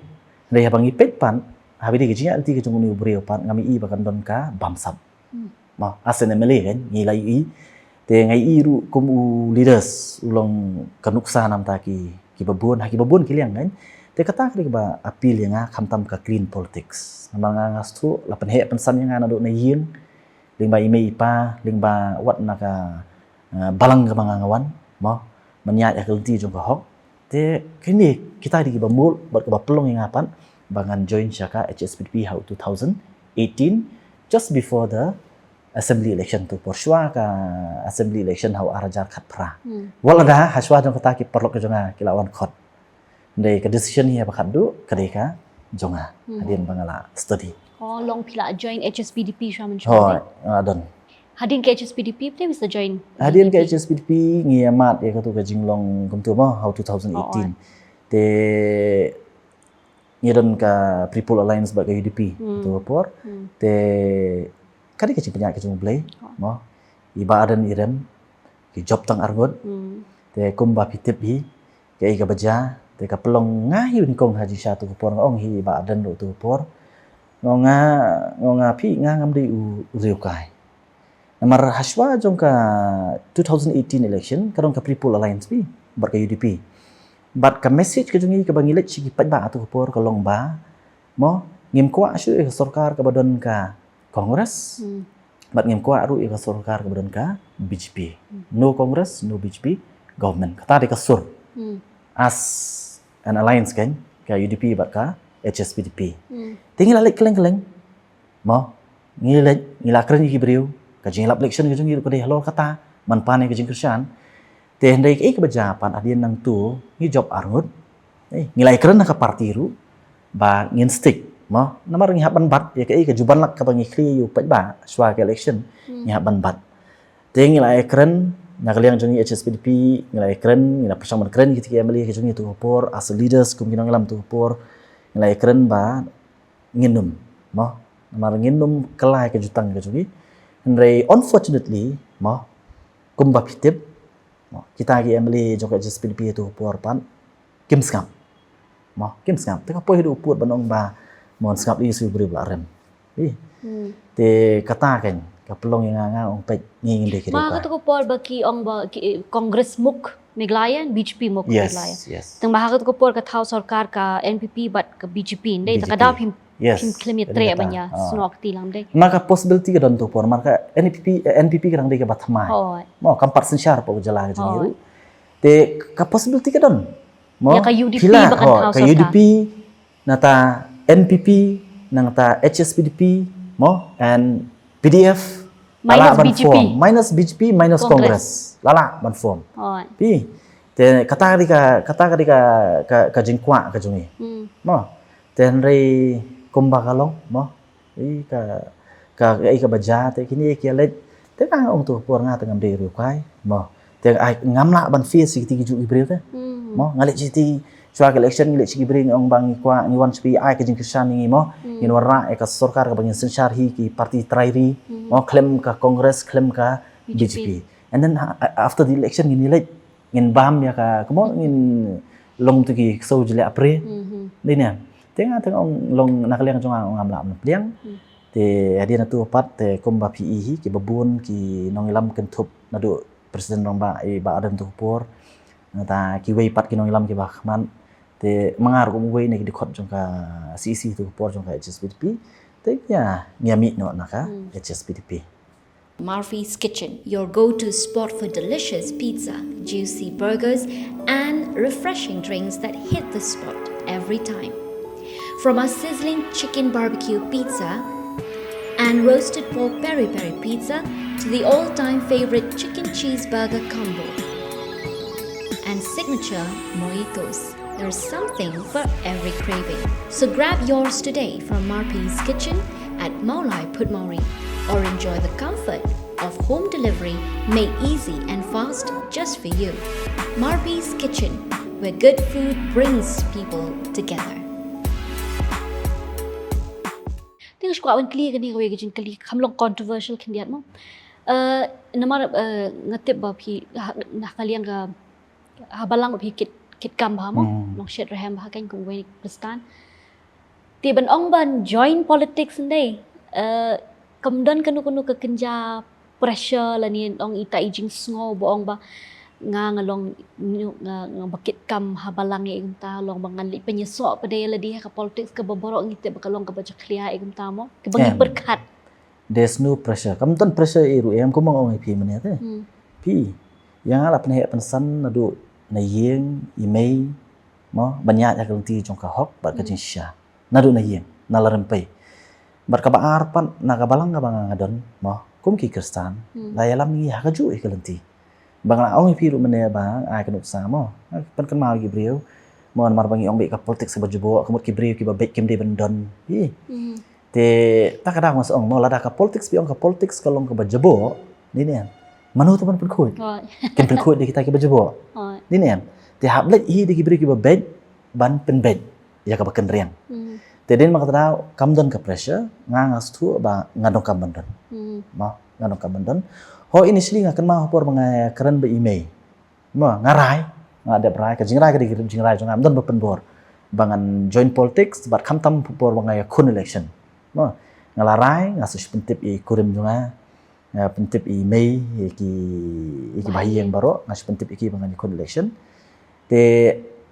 Hynrei haba ngi peit pat, haba ïadei ka jingïaid lynti ka jong une u briew pat, ngam i ba kan don ka bamsap. Hmm. Mo, as an M L A kan, ngi la i. Te nga i ruh kum u leaders, u long ka nuksa namar ki, ki babun, ha ki babun ki liang kan. Te kata ka dei kaba appeal ïa nga khamtam ka clean politics. Namar nga nga shu la pynheh pynsan ïa nga naduh na ïing. Lyngba i mei i pa, lyngba wat na ka, ah, balang kaba nga nga wan, mo. Ban ïaid ha ka lynti jong ka hok. Te kine kita ki dei kiba mut bad kiba pynlong ïa nga pat ba ngan join sha ka H S P D P ha u two thousand eighteen, just before the assembly election, to por shuwa ka assembly election ha u ar hajar khatphra. Hmm. Wat lada ha shuwa jong kata ki paralok ka jong nga ki la wan khot. Hynrei ka decision hi ba khatduh ka dei ka jong nga. Hmm. Hadien ba nga la study. Oh, long phi la join H S P D P shuwa mynshwa? Hooid, nga don. Hadien ka H S P D P phi la join? Hadien ka H S P D P ngi ïa mad ïa katu ka jinglong kumtu mo, ha u two thousand eighteen. Oh. Te ngi don ka People Alliance bad ka U D P. Hmm. Katu ka por. Hmm. Te ka dei ka jingpynïaid ka jong U Blei. Oh. Mo. I Bah Ardent i rem, ki jop tang arngut. Hmm. Te kumba phi tip hi, kaei kaba jia, te ka pynlong nga hi u nyngkong ha jingshisha tu ka por, nga ong hi Bah Ardent ruh tu ka por. Nga ong nga, nga ong nga phi, nga ngam dei u, u riewkai. Namar ha shuwa jong ka two thousand eighteen election, ka don ka People Alliance phi bad ka U D P. Bad ka message ka jong ngi kaba ngi leit sha ki paidbah ha tu ka por ka long ba, mo, ngim kwah shuh ïa ka sorkar kaba don ka Congress. Hmm. Bad ngim kwah ruh ïa ka sorkar kaba don ka B J P. Hmm. No Congress, no B J P government. Kata dei ka sur. Hmm. As an alliance kan, ka U D P bad ka H S P D P. Hmm. Te ngi la leit kylleng-kylleng. Mo, ngi leit, ngi la kren ïa ki briew, ka jingïalap election ka jong ngi ruh ka dei halor kata, man pan ïa ka jingkyrshan. Te hynrei kaei kaba jia pat hadien nangtu, ngi jop arngut. Eh, ngi la ïakren ha ka party ruh ba ngin stick, mo. Namar ngi hap ban bat ïa kaei ka juban lak kaba ngi khlieh ïa u paidbah shuwa ka election, hmm, ngi hap ban bat. Te ngi la ïakren na ka liang jong ngi H S P D P, ngi la ïakren, ngi la pyrshang ban kren kita ki M L A ka jong ngi tu ka por, as leaders kum ki nongïalam tu ka por, ngi la ïakren ba ngin ym, mo. Namar ngin ym kylla ïa ka jutang ka jong ngi. Hynrei unfortunately, mo, kumba phi tip, mo, kita ki M L A jong ka H S P D P ha tu ka por pat kim sngap. Mo, kim sngap. Te ka poi haduh u pud ban ong ba mon sngap ïa u briew ba la rem. Ih. Hmm. Te kata kan ka pynlong ïa nga, nga ong peit ngi ngin dei ki riewkai. Ma ha katu ka por ba ki ong ba ki, eh, Congress muk Meghalaya, B J P muk Meghalaya. Yes, yes. Tang ba ha katu ka por ka thaw sorkar ka N P P bad ka B J P, dei, ta ka daw phim, yes, phim khlem ïatrei ban ïa snoh kti lang, dei. Ma ka possibility ka don tu por, mar ka N P P, eh, N P P ka dang dei kaba thymmai. Hooid. Mo, kam pat synshar hapoh ka jylla ka jong ngi ruh. Te ka possibility ka don. Mo, ïa ka U D P ba kan thaw sorkar. Ka U D P, nangta N P P, nangta H S P D P, mo, and P D F, la lah ban form. Minus B J P. Minus B J P, minus Congress. La lah ban form. Hooid. Phi. Te kata ka dei ka, kata ka dei ka, ka, ka jingkwah ka jong ngi. Hmm. Mo. Te hynrei kumba ka long, mo. Ih, ka, ka, kaei kaba jia, te kine ki ïa leit. Te nga ong tu ka por nga te ngam dei riewkai, mo. Te ai ngam lah ban face ïa kiti ki juh ki briew te. Hmm. Mo, nga leit sha kiti, shuwa ka election ngi leit sha ki briew ngi ong ba ngi kwah, ngi wan sha phi, ai ka jingkyrshan ïa ngi, mo. Hmm. Ngin wanrah ïa ka sorkar kaba ngin synshar hi ki party trai ri, hmm, mo, khlem ka Congress, khlem ka B J P. B J P. And then, ha-, after the election ngin ïa leit. Ngin bam ïa ka, kumno ngin long tu ki ksew jylliew apre. Mhm. Dei ne. Te nga te nga ong long na ka liang jong nga ngam lah ban pdiang. Hmm. Te hadien nangtu pat te kumba phi i hi kiba bun ki nongïalam kynthup naduh President Rangbah i Bah Ardent tu ka por. Nangta kiwei pat ki nongïalam kiba khmat. Te ma nga ruh kum uwei na ki dkhot jong ka C E C tu ka por jong ka H S P D P. Te ïa ngi ïa mih noh na ka, hmm, H S P D P. Murphy's Kitchen, your go-to spot for delicious pizza, juicy burgers, and refreshing drinks that hit the spot every time. From our sizzling chicken barbecue pizza and roasted pork peri peri pizza to the all-time favorite chicken cheeseburger combo and signature mojitos. There's something for every craving. So grab yours today from Marpi's Kitchen at Mawlai Phutmawri, or enjoy the comfort of home delivery made easy and fast just for you. Marpi's Kitchen, where good food brings people together. Te nga shu kwah ban kylli kane kawei ka jingkylli, kam long controversial khyndiat mo. Eh, namar, eh, nga tip ba phi ha, na ka liang ka, ha balang phi kit kit kam bha mo, hmm, long shet rhem bha kan kum wei Khristan. Te ban ong ban join politics ndei, eh, kam don kano kano ka kynja pressure lane ong ita i jingsngew ba ong ba nga nga long nga, nga ba kit kam ha balang ïa kumta, long ba ngan leit pynïasoh pat ïa lade ha ka politics kaba baroh ngi tip ba ka long kaba jakhlia ïa kumta mo, kaba ngi pyrkhat. There's no pressure. Kam don pressure ïa ruh em, kumba nga ong ïa phi mynne te. Hmm. Phi, ïa nga la pynheh pynsan naduh na ïing i mei mo, ban ïaid ha ka lynti jong ka hok bad ka, hmm, jingshisha. Naduh na ïing, na la rympei. Bad kaba ar pat na ka balang kaba nga nga don mo, kum ki Khristan, hmm, la ïalam ïa ngi ha kajuh ïa ka lynti. Ba nga la ong ïa phi ruh mynne ba ai ka nuksa mo, pynkynmaw ïa ki briew mo, namar ba ngi ong ba ïa ka politics kaba jubok, ka mut ki briew kiba beit kim dei ban don. Phi. Hmm. Te ta ka daw nga sa ong mo, lada ka politics phi ong ka politics ka long kaba jubok, dei ne em? Mano te ban pynkhuid? Oi. Kin pynkhuid da kita kiba jubok. Oi. Dei ne em? Te hap leit hi da ki briew kiba beit ban pynbeit ïa kaba kynriang. Hmm. Te dei namar kata daw kam don ka pressure, nga nga sngewthuh ba nga donkam ban don. Hmm. Mo, nga donkam ban don. Ho initially nga kynmaw ha por ba nga kren bad i mei. Mo, nga rai, nga dep rai, ka jingrai ka dei ka jingrai jong nga, ym don ba pynbor ba ngan join politics, bad khamtam ha por ba nga ïakhun election. Mo, nga la rai, nga sa shu pyntip ïa i kurim jong nga, nga pyntip ïa i mei, ïa ki, ïa ki bahaïing baroh, nga shu pyntip ïa ki ba ngan ïakhun election. Te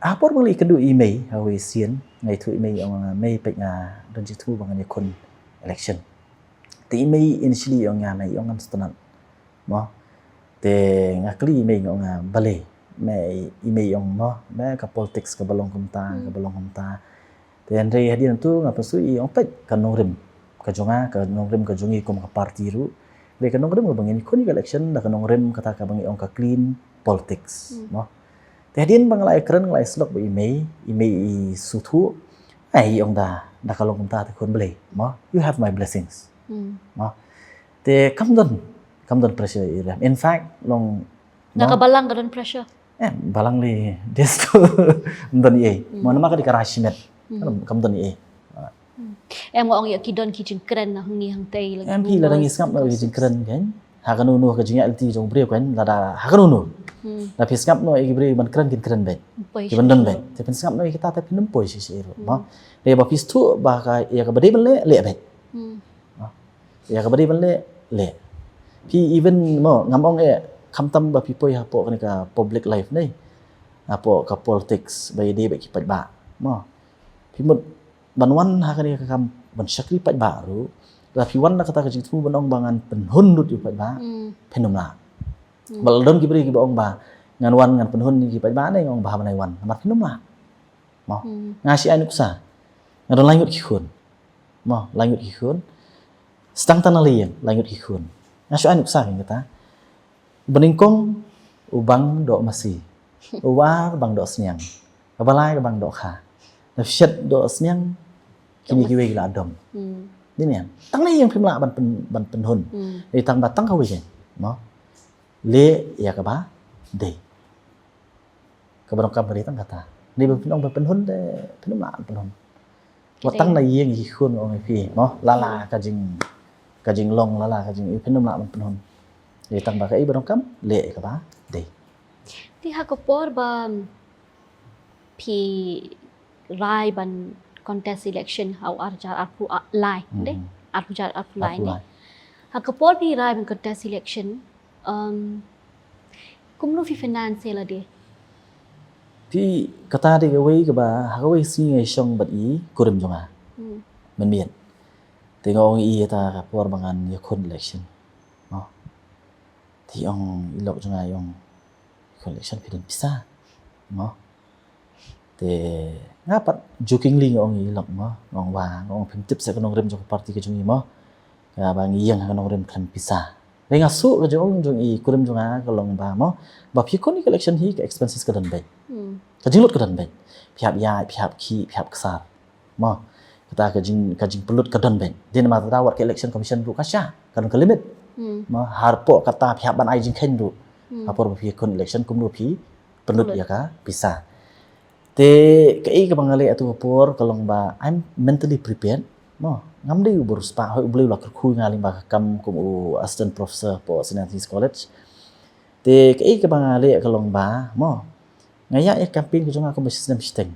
ha por ba nga la ïakynduh ïa i mei ha kawei ka sien, nga ïathuh ïa i mei, ong nga, mei, peit nga don jingthmu ba ngan ïakhun election. Te i mei initially i ong ïa nga, i ong ngam sngewtynnat. Mo. Te nga kylli i mei, nga ong nga, balei? Me, i mei i ong mo, me ka politics kaba long kumta, hmm, kaba long kumta. Te hynrei hadien tu nga pynsuh i ong peit ka nongrim ka jong nga, ka nongrim ka jong ngi kum ka party ruh. Hynrei ka nongrim kaba ngin ïakhun ïa ka election da ka nongrim kata kaba ngi ong ka clean politics. Hmm. Mo. Te hadien ba nga la ïakren, nga la ïasyllok bad i mei, i mei i sngewthuh. Ai, i ong da, da ka long kumta te khun, balei? Mo, you have my blessings. Hmm. Mo. Te kam don, kam don pressure ïa i rem. In fact, long, na, mo, ka balang ka don pressure. Eh, balang lei, des tu. Ym don ei. Hmm. Mo, namar ka dei ka rai shimet. Hmm. Kam, kam don ei. Hmm. Em, nga ong ïa ki don ki jingkren na hangne hangtei lagi. Em, phi, lada ngi sngap noh ïa ki jingkren kan, ha kano kano ka jingïaid lynti jong u briew kan, lada ha kano kano. Hmm. Lada phi sngap noh ïa ki briew ban kren, kin kren beit. Poi, ki ban don beit. Te phin sngap noh ïa kita te phin ym poi shisha ruh. Hmm. Mo. Te ba phi sngewthuh ba ka, ïa kaba dei ban leh, leh beit. Hmm. Mo. Ïa kaba dei ban leh, leh. Phi, even mo, ngam ong eh, khamtam ba phi poi hapoh kane ka public life ne, hapoh ka politics, ba ïadei bad ki paidbah. Mo. Phi mut ban wan ha kane ka kam ban shakri paidbah ruh, lada phi wan da kata ka jingthmu ban ong ba ngan pynhun lut ïa u paidbah, hmm, phin ym lah. Hmm. Ba la don ki briew kiba ong ba ngan wan ngan pynhun ïa ki paidbah ne, nga ong ba haba nai wan, namar phin ym lah. Mo. Hmm. Nga shu ai nuksa. Nga don lai ngut ki khun. Mo, lai ngut ki khun. Sdang tang na la ïing, lai ngut ki khun. Nga shu ai nuksa kein kata. Ba nyngkong u bang doh masi. U ar bang doh sniang. Kaba lai ka bang doh kha. Na shet doh sniang, kine kiwei ki la dom. Hmm. Dei ne em? Tang na ïing phim lah ban pyn, ban pynhun. Hmm. Dei tang ba tang kawei kein. Mo. Leh ïa kaba dei. Kaba donkam ka dei tang kata. Dei ba phin ong ba pynhun te phin ym lah ban pynhun. Wat tang na ïing ki khun, ong ïa phi mo, la la ka jing, ka jinglong, la la ka jing, phin ym lah ban pynhun. Dei tang ba kaei ba donkam, leh kaba dei. Te ha ka por ba phi rai ban contest election ha u ar hajar arphew lai, hmm, dei? Ar hajar arphew lai, arphew lai, ne? Ha ka por phi rai ban contest election, um, kumno phi finance lade? Phi, kata dei kawei kaba, ha kawei sngi nga ïashong bad i kurim jong nga. Hmm. Mynmiet. Te nga ong ïa i, kata ka por ba ngan ïakhun election. Mo. Te i ong i lok jong nga, i ong, ïakhun election phi don pisa. Mo. Te nga pat jokingly nga ong ïa i lok mo, nga ong, wa, nga ong phim tip seh ka nongrim jong ka party ka jong i mo. Kaba ngi ïeng ha ka nongrim khlem pisa. Te nga shu, ka jingong jong i kurim jong nga ka long ba mo, ba phi ïakhun ïa ka election hi ka expenses ka don beit. Hmm. Ka jinglut ka don beit. Phi hap ïaid, phi hap khih, phi hap ksar. Mo, kata ka jing, ka jingpynlut ka don beit. Dei namar kata wat ka election commission ruh ka shah, ka don ka limit. Hmm. Mo, hapoh kata phi hap ban ai jingkheiñ ruh. Hmm. Ha por ba phi ïakhun election kumno phi pynlut ïa ka pisa. Te kaei kaba nga leh ha tu ka por ka long ba I'm mentally prepared. Mo, ngam dei u bor spah, hooid U Blei u la kyrkhu ïa nga lyngba ka kam kum u assistant professor hapoh Saint Anthony's College. Te kaei kaba nga leh ka long ba, mo, Nga ïaid ïa campaign ka jong nga kumba shi snem shiteng.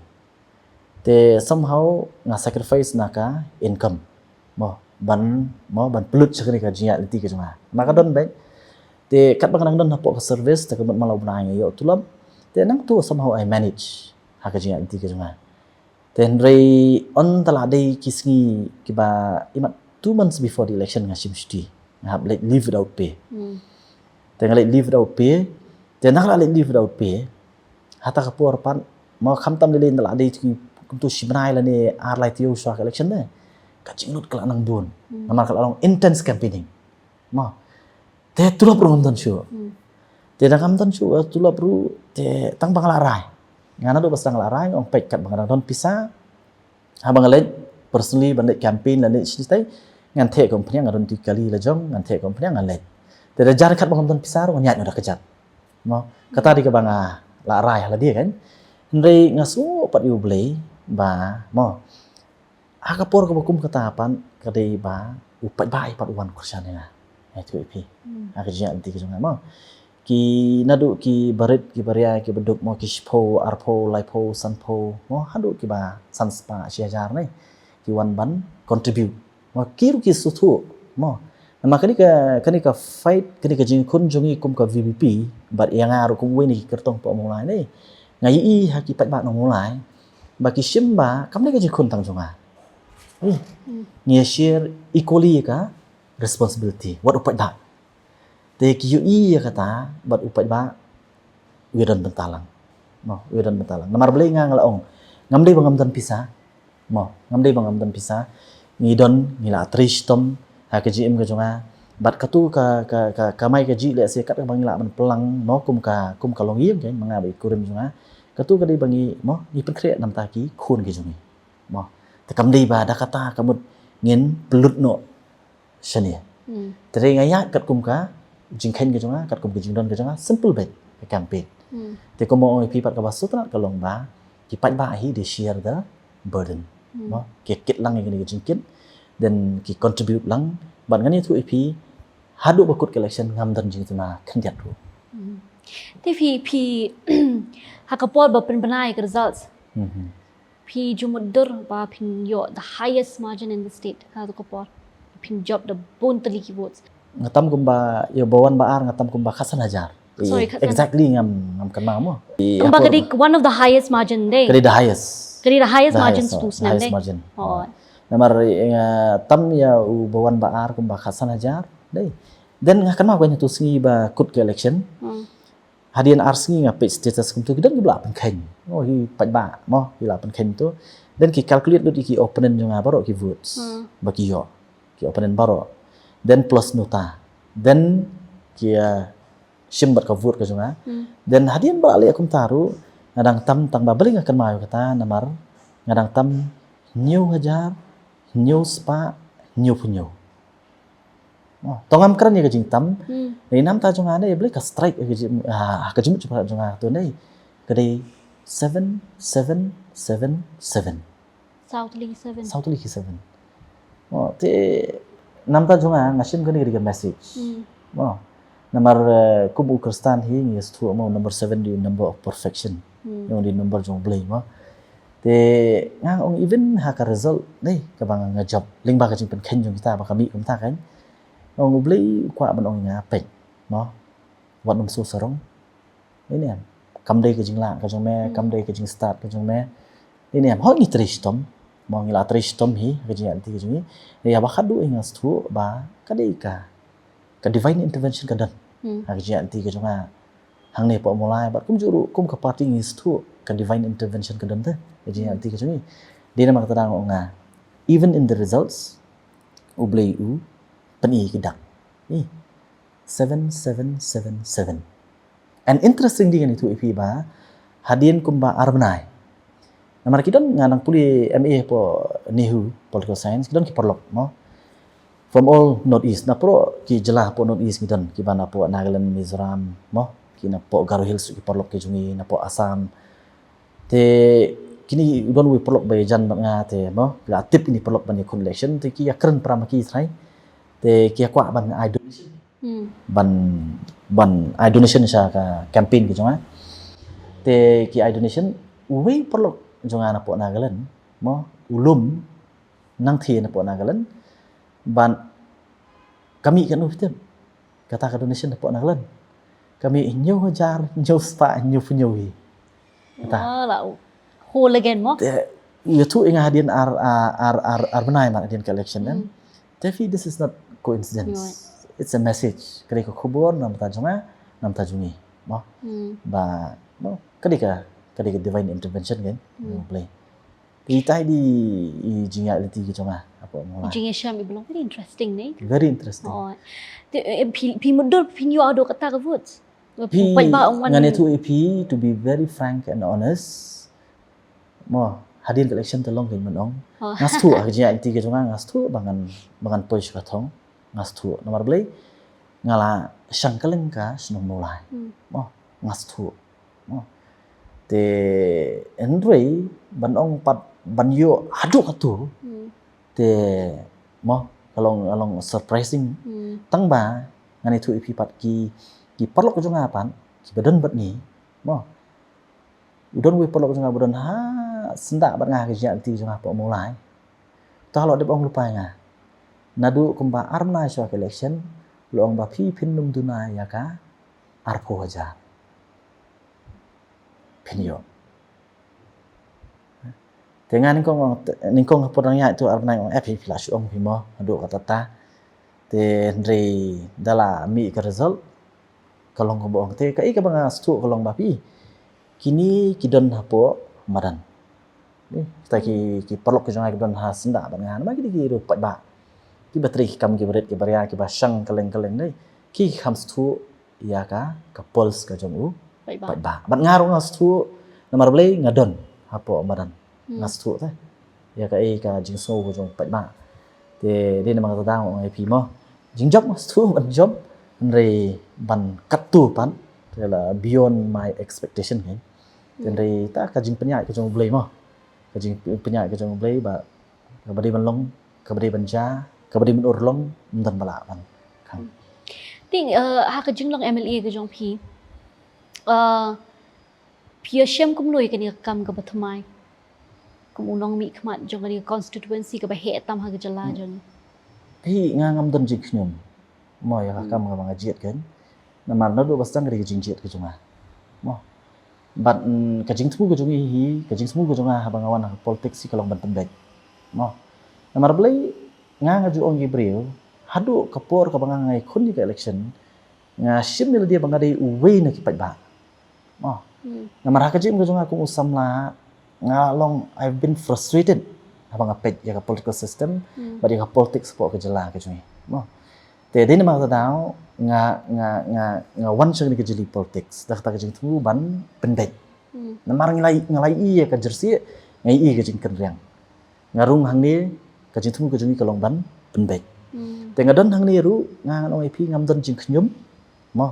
Te somehow nga sacrifice na ka income. Mo, ban, mo, ban pynlut sha kane ka jingïaid lynti ka jong nga. Namar ka don beit. Te katba nga dang don hapoh ka service, te ka mut man la u bnai nga ïoh tulop. Te nangta somehow I manage ha ka jingïaid lynti ka jong nga. Te hynrei ynda la dei ki sngi kiba, imat two months before the election nga shim shuti. Nga hap leit leave without pay. Te nga leit leave without pay. Te nang la leit leave without pay. Hata ka por pat, mo, khamtam lei lei ynda la dei ki kumtu shi bnai lane ar lai taïew shuwa ka election ne. Ka jinglut ka la nang bun. Namar ka la long intense campaigning. Mo. Te tulop ruh ngam don shuh. Te da ngam don shuh, eh, tulop ruh, te tang ba nga la rai. Nga naduh ba sdang la rai, nga ong peit katba nga dang don pisa. Haba nga leit, personally, ban leit campaign, lane leit shisha, ngan theh kum phniang, nga don ki kali la jong, ngan theh kum phniang, ngan leit. Te da jar katba ngam don pisa ruh, ngan ïaid noh da kjat. Mo, kata dei kaba nga la rai ha lade kan. Hynrei nga sngew pat ïa U Blei, ba, mo. Ha ka por kaba kum kata pat, ka dei ba, u paidbah pat u wan kyrshan ïa nga. Nga ïathuh ïa phi. Ha ka jingïaid lynti ka jong nga mo. Ki naduh ki barit, ki baria, ki baduk mo, ki shiphew, arphew, laiphew, sanphew, mo, haduh kiba san spah, shi hajar ne. Ki wan ban contribute. Mo, ki ruh ki sngewthuh, mo. Namar kane ka, kane ka fight, kane ka jingkhun jong ngi kum ka V P P, bad ïa nga ruh kum uwei na ki kyrtong hapoh Mawlai ne. Nga ïohi ha ki paidbah na Mawlai, ba ki shim ba, kam dei ka jingkhun tang jong nga. Ngi ïa share equally ïa ka responsibility, wat u paidbah. Te ki ïohi ïa kata, bad u paidbah, u ïa don bynta lang. Mo, u ïa don bynta lang. Namar balei nga nga la ong. Ngam dei ba ngam don pisa. Mo, ngam dei ba ngam don pisa. Ngi don, ngi la trei shitom, ha ka jingim ka jong nga. Bad katu ka, ka, ka, kamai kajih lehse katba ngi lah ban pynlang, mo, kum ka, kum ka longïing ka, ma nga bad i kurim jong nga. Katu ka dei ba ngi, mo, ngi pynkhreh namar ki khun ki jong ngi. Mo. Te kam dei ba da kata ka mut ngin pynlut noh shane. Te dei nga ïaid katkum ka jingkheiñ ka jong nga, katkum ka jingdon ka jong nga, simple beit ka campaign. Te kumba ong ïa phi pat kaba sngewtynnat ka long ba ki paidbah hi they share the burden. Mo, ki kit lang ïa kane ka jingkit, then ki contribute lang, bad ngan ïathuh ïa phi, haduh ba kut ka election ngam don jingtuna khyndiat ruh. Te phi, phi, ha ka por ba pynbna ïa ka results. Phi ju mutdur ba phin ïoh the highest margin in the state ha ka por. Phin jop da bun tylli ki votes. Nga tam kumba, ïa ba wan ba ar nga tam kumba khatsan hajar. Sorry, khatsan. Exactly ngam, ngam kynmaw mo. Kumba ka dei one of the highest margin dei. Ka dei the highest. Ka dei the highest margin, oh, the highest margin. Namar, eh, nga tam ïa u ba wan ba ar kumba khatsan hajar dei. Then nga kynmaw ka ïa tu sngi ba kut ka election. Hadien ar sngi nga peit status kumtu ki don kiba la pynkheiñ. Oh, hi paidbah mo, hi la pynkheiñ tu. Then ki calculate lut ïa ki opponent jong nga baroh ki votes. Ba ki ïoh. Ki opponent baroh. Then plus nota. Then ki, uh, shim bad ka vote ka jong nga. Then hadien ba la leh kumta ruh nga dang tam tang ba balei nga kynmaw ïa kata namar nga dang tam hynñiew hajar, hynñiew spah, hynñiewphew hynñiew. Oh, to ngam kren ïa ka jingtam. Dei namta jong nga ne, balei ka strike ïa ka jing, ah, ka jingmut jingpyrkhat jong nga to ne. Ka dei seven seven seven seven. Saw tylli ki seven. Saw tylli ki seven. Oh, te namta jong nga, nga shim kane ka dei ka message. Oh, namar, eh, kum u Khristan hi ngi sngewthuh mo number seven dei number of perfection. Ïa u dei number jong U Blei mo. Te nga ong even ha ka result ne kaba nga jop lyngba ka jingpynkheiñ jong kita ba ka mih kumta kan. Nga ong U Blei u kwah ban ong nga peit mo. Wat nym shu sarong. Dei ne em. Kam dei ka jinglah ka jong me, kam dei ka jingstad ka jong me. Dei ne em. Hooid ngi trei shitom. Mo ngi la trei shitom hi ka jingïaid lynti ka jong ngi. Ïa ba khadduh hi nga sngewthuh ba ka dei ka, ka divine intervention ka don ha ka jingïaid lynti ka jong nga. Hangne hapoh Mawlai bad kumjuh ruh kum ka party ngi sngewthuh ka divine intervention ka don te ha ka jingïaid lynti ka jong ngi. Dei namar kata nga ong nga even in the results U Blei u pyni ki dak. Seven seven seven seven. And interestingly ngan ïathuh ïa phi ba hadien kumba ar bnai. Namar ki don nga nang pule M A hapoh NEHU Political Science, ki don ki paralok mo. From all North East, na puro ki jylla hapoh North East ngi don, kiba napoh Nagaland, Mizoram mo, ki napoh Garo Hills ki paralok ki jong ngi, napoh Assam. Te kine u don uwei paralok ba ïajan bad nga te mo, la tip ine paralok ban ïakhun election, te ki ïakren para ma ki trai. Te ki ïakwah ban ai donation. Ban, ban ai donation sha ka campaign ka jong nga. Te ki ai donation, uwei u paralok jong nga napoh Nagaland, mo, u lum nangthie napoh Nagaland, ban ka mih katno phi tip? Kata ka donation napoh Nagaland ka mih hynñiew hajar hynñiew spah hynñiewphew hynñiew hi. Kata. Ah, la u. Whole again mo? Te u ïathuh ïa nga hadien ar, ar, ar, ar, ar bnai man hadien ka election em. Hmm. Te phi, this is not coincidence. Right. It's a message. Ka dei ka khubor na bynta jong nga, na bynta jong ngi. Mo? Hmm. Ba, mo, ka dei ka, ka dei ka divine intervention kan. Hmm. Blei. Te ita i dei i jingïaid lynti ka jong nga hapoh Mawlai. Jingïashem i ba long very interesting, ne? Very interesting. Oh. Te, eh, phi, phi mutdur phin ïoh haduh katta ka vote? Phi, phi paidbah ong wan. Ngan ïathuh ïa phi, to be very frank and honest. Mo, hadien ka election te long kein ban ong. Oh. Nga sngewthuh ha ka jingïaid lynti ka jong nga, nga sngewthuh ba ngan, ba ngan poi sha ka thong. Nga sngewthuh. Namar balei? Nga la shang kylleng ka shnong Mawlai. Hmm. Mo, nga sngewthuh. Mo. Te hynrei ban ong pat ban ïoh haduh katto. Hmm. Te, mo, ka long, ka long surprising. Hmm. Tang ba ngan ïathuh ïa phi pat ki, ki paralok jong nga pat kiba don bad ngi. Mo. U don uwei u paralok jong nga ba don ha syndah bad nga ha ka jingïaid lynti jong nga hapoh Mawlai. Uta u la dep ong lypa ïa nga. Naduh kumba ar bnai shuwa ka election, u la ong ba phi phin nym duna ïa ka arphew hajar. Phin ïoh. Te nga nyngkong, nyngkong ha por dang ïaid tu ar bnai ong, eh, phi, phi la shu ong phi mo, haduh katta katta. Te hynrei da la mih ka result, ka long kumba ong. Te kaei kaba nga sngewthuh ka long ba phi, kine ki don hapoh madan. Ni, kita ki, ki paralok ki jong nga ki don ha syndah bad nga, namar ki dei ki ruh paidbah. Kiba trei ki kam kiba rit kiba ria, kiba shang kylleng kylleng dei. Ki kham sngewthuh ïa ka, ka pulse ka jong u paidbah. Paidbah. Bad nga ruh nga sngewthuh, namar balei nga don hapoh madan. Hmm. Nga sngewthuh te ïa kaei ka jingsngew ka jong u paidbah. Te dei namar kata nga ong ïa phi mo. Jingjop nga sngewthuh ban jop, hynrei ban katto pat te la beyond my expectation kan. Hmm. Hynrei ta ka jingpynïaid ka jong U Blei mo. Ka jingpynïaid ka jong U Blei ba kaba dei ban long, kaba dei ban jia, kaba dei ban urlong, ym don ba lah ban khang. Te, eh, ha ka jinglong M L A ka jong phi, eh, phi ïashem kumno ïa kane ka kam kaba thymmai kum u nongmihkhmat jong kane ka constituency kaba heh tam ha ka jylla jong ngi? Hi, nga ngam don jingkhñium mo ïa ka kam kaba nga jied kan. Namar naduh ba sdang ka dei ka jingjied ka jong nga. Mo. Bad, mm, ka jingthmu ka jong ngi hi, ka jingthmu ka jong nga haba nga wan ha ka politics hi ka long ban pynbeit. Mo. Namar balei nga nga ju ong ïa ki briew, haduh ka por kaba nga nga ïakhun ïa ka election, nga shim ïa lade ba nga dei uwei na ki paidbah. Mo. Hmm. Namar ha ka jingim ka jong nga kum u samla, nga long, I've been frustrated haba nga peit ïa ka political system, hmm, bad ïa ka politics hapoh ka jylla ka jong ngi. Mo. Te dei namar kata daw nga, nga, nga, nga wan sha kane ka jylli politics da kata ka jingthmu ban pynbeit. Hmm. Namar nga la, nga la ïohi ïa ka jingsiej, nga ïohi ïa ka jingkynriang. Nga rung hangne, ka jingthmu ka jong ngi ka long ban pynbeit. Hmm. Te nga don hangne ruh, nga, ngan ong ïa phi ngam don jingkhñium. Mo.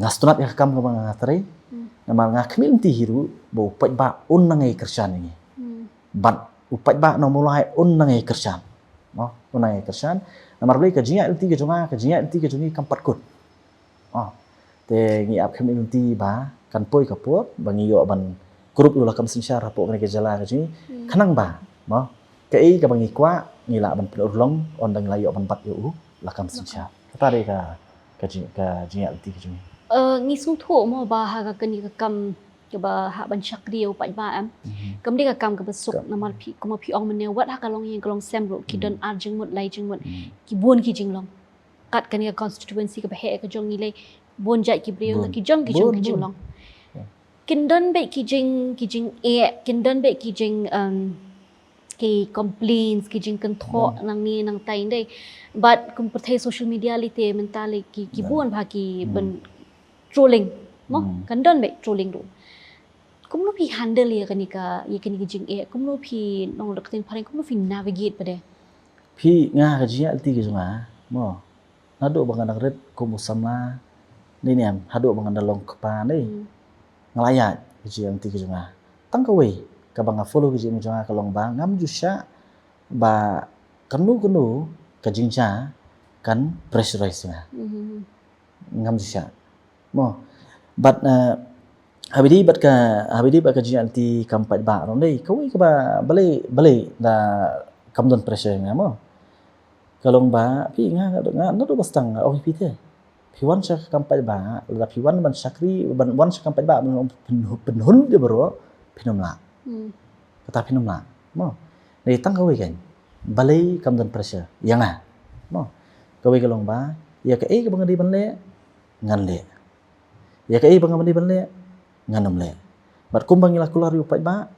Nga sngewtynnat ïa ka kam kaba nga trei. Hmm. Namar nga khmih lynti hi ruh ba u paidbah un nang ïai kyrshan ïa ngi. Hmm. Bad u paidbah nong Mawlai un nang ïai kyrshan. Mo, un nang ïai kyrshan. Namar balei ka jingïaid lynti ka jong nga, ka jingïaid lynti ka jong ngi kam pat kut. Oh. Te ngi ap khmih lynti ba kan poi ka por ba ngi ïoh ban kurup ïa u lakam synshar hapoh kane ka jylla ka jong ngi. Hmm. Khnang ba, mo, kaei kaba ngi kwah ngi lah ban pynurlong ynda ngi la ïoh ban bat ïa u lakam synshar. Kata dei ka, ka jing, ka jingïaid lynti ka jong ngi. Eh, ngi sngewthuh mo ba ha ka kane ka kam kaba hap ban shakri ïa u paidbah em. Mhm. Kam dei ka kam kaba suk namar phi, kumba phi ong mynne wat ha ka longïing ka longsem ruh ki don ar jingmut lai jingmut. Mhm. Ki bun ki jinglong. Kat kane ka constituency kaba heh ka jong ngi lei bun jait ki briew, bun, ki jong ki jong ki jinglong. Kin don beit ki jing, ki jingeh, kin don beit ki jing, um, ki complaints, ki jingkynthoh nangne nangtai dei. Bad kum pyrthei social media lei te mynta lei ki, ki bun bha ki ban trolling. Mo, kan don beit trolling ruh. Kumno phi handle ïa kane ka, ïa kane ka jingeh? Kumno phi nong lok tin phareng, kumno phi navigate pat de? Phi, nga ka jingïaid lynti ka jong nga, mo. Naduh ba nga dang rit kum u samla, ne ne em, haduh ba nga dang long kpa ne. Hmm. Nga la ïaid ka jingïaid lynti ka jong nga. Tang kawei kaba nga follow ka jingim ka jong nga ka long ba ngam ju shah ba kano kano ka jingjia kan pressurize nga. Hmm. Ngam ju shah. Mo. But, uh, Haba ïadei bad ka, haba ïadei bad ka jingïaid lynti kam paidbah ruh, dei kawei kaba balei, balei da kam don pressure ïa nga mo. Ka long ba phi, nga, nga, nga naduh ba stang nga ong ïa phi te. Phi wan sha kam paidbah, lada phi wan ban shakri, ban wan sha kam paidbah ban pyn-, pynhun ïa baroh, phin ym lah. Hmm. Kata phin ym lah mo. Dei tang kawei kan. Balei kam don pressure ïa nga mo. Kawei ka long ba ïa kaei kaba nga dei ban leh, ngan leh. Ïa kaei ba nga dei ban leh, ngan ym leh. Bad kumba ngi la kular ïa u paidbah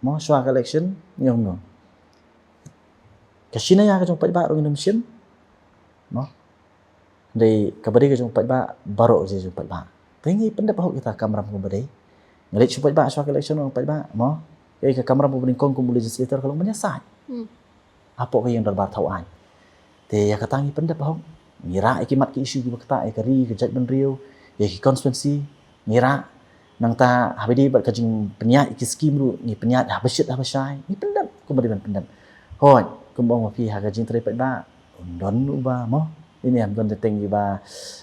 mo, shuwa ka election ngi ong no. Ka shynna ïa ka jong u paidbah ruh ngin ym shim mo. Dei kaba dei ka jong u paidbah, baroh ka jong u paidbah. Te ngi pyndep hok ïa kita ka kamram kumba dei. Nga leit sha u paidbah shuwa ka election, ong paidbah mo, kaei ka kamram kaba nyngkong kum u legislator ka long ban ïasaid. Hmm. Hapoh ka ïing dorbar thaw aiñ. Te ïa kata ngi pyndep hok. Ngi rah ïa ki mat ki issue kiba ktah ïa ka ri, ka jaitbynriew, ïa ki constituency. Ngi rah. Nangta haba ïadei bad ka jingpynïaid ïa ki skim ruh, ngi pynïaid haba shit haba shai. Ngi pyndep kumba dei ban pyndep. Hooid, kumba ong ma phi, ha ka jingtrei paidbah, ym don uba mo. Ine ym don de teng kiba,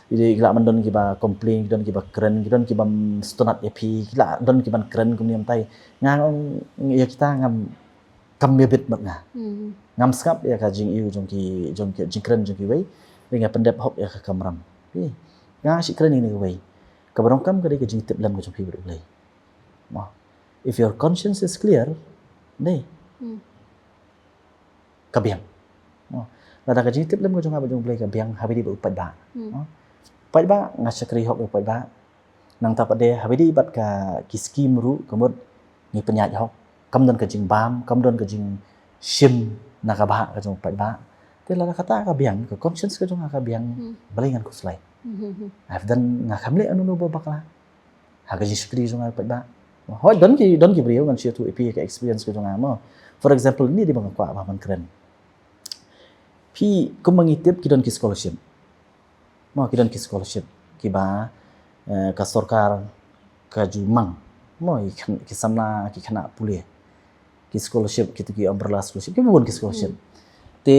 ine ki lah ban don kiba complain, ki don kiba kren, ki don kiba sngewtynnat ïa phi, ki lah don kiban kren kumne kumtai. Nga ong ïa kita ngam, kam ïa bit mat nga. Hmm. Ngam sngap ïa ka jingïoh jong ki, jong ki, jingkren jong kiwei. Dei nga pyndep hok ïa ka kamram. Phi, nga shu kren ïa kane kawei. Kaba donkam ka dei ka jingtip lem ka jong phi bad U Blei. Mo. If your conscience is clear, dei. Hmm. Ka biang. Mo. Lada ka jingtip lem ka jong nga bad jong U Blei ka biang, haba ïadei bad u paidbah. Hmm. Mo. Paidbah, nga shakri hok ïa u paidbah. Nangta pat de haba ïadei bad ka, ki skim ruh, ka mut ngi pynïaid hok. Kam don ka jingbam, kam don ka jingshim na ka bhah ka jong u paidbah. Te lada kata ka biang, ka conscience ka jong nga ka biang, hmm, balei ngan khuslai. Hmm, hmm, hmm. I've done, nga kham leh ïa uno uno uba bakla ha ka jingshakri jong nga ïa u paidbah. Hooid, don ki, don ki briew, ngan shu ïathuh ïa phi ka experience ka jong nga mo. For example, ine dei ba nga kwah ban kren. Phi, kumba ngi tip ki don ki scholarship. Mo, ki don ki scholarship kiba, eh, ka sorkar ka ju mang. Mo, ki khan-, ki samla, ki khynnah pule. Ki scholarship, kito ki umbrella scholarship, kiba bun ki scholarship. Hmm. Te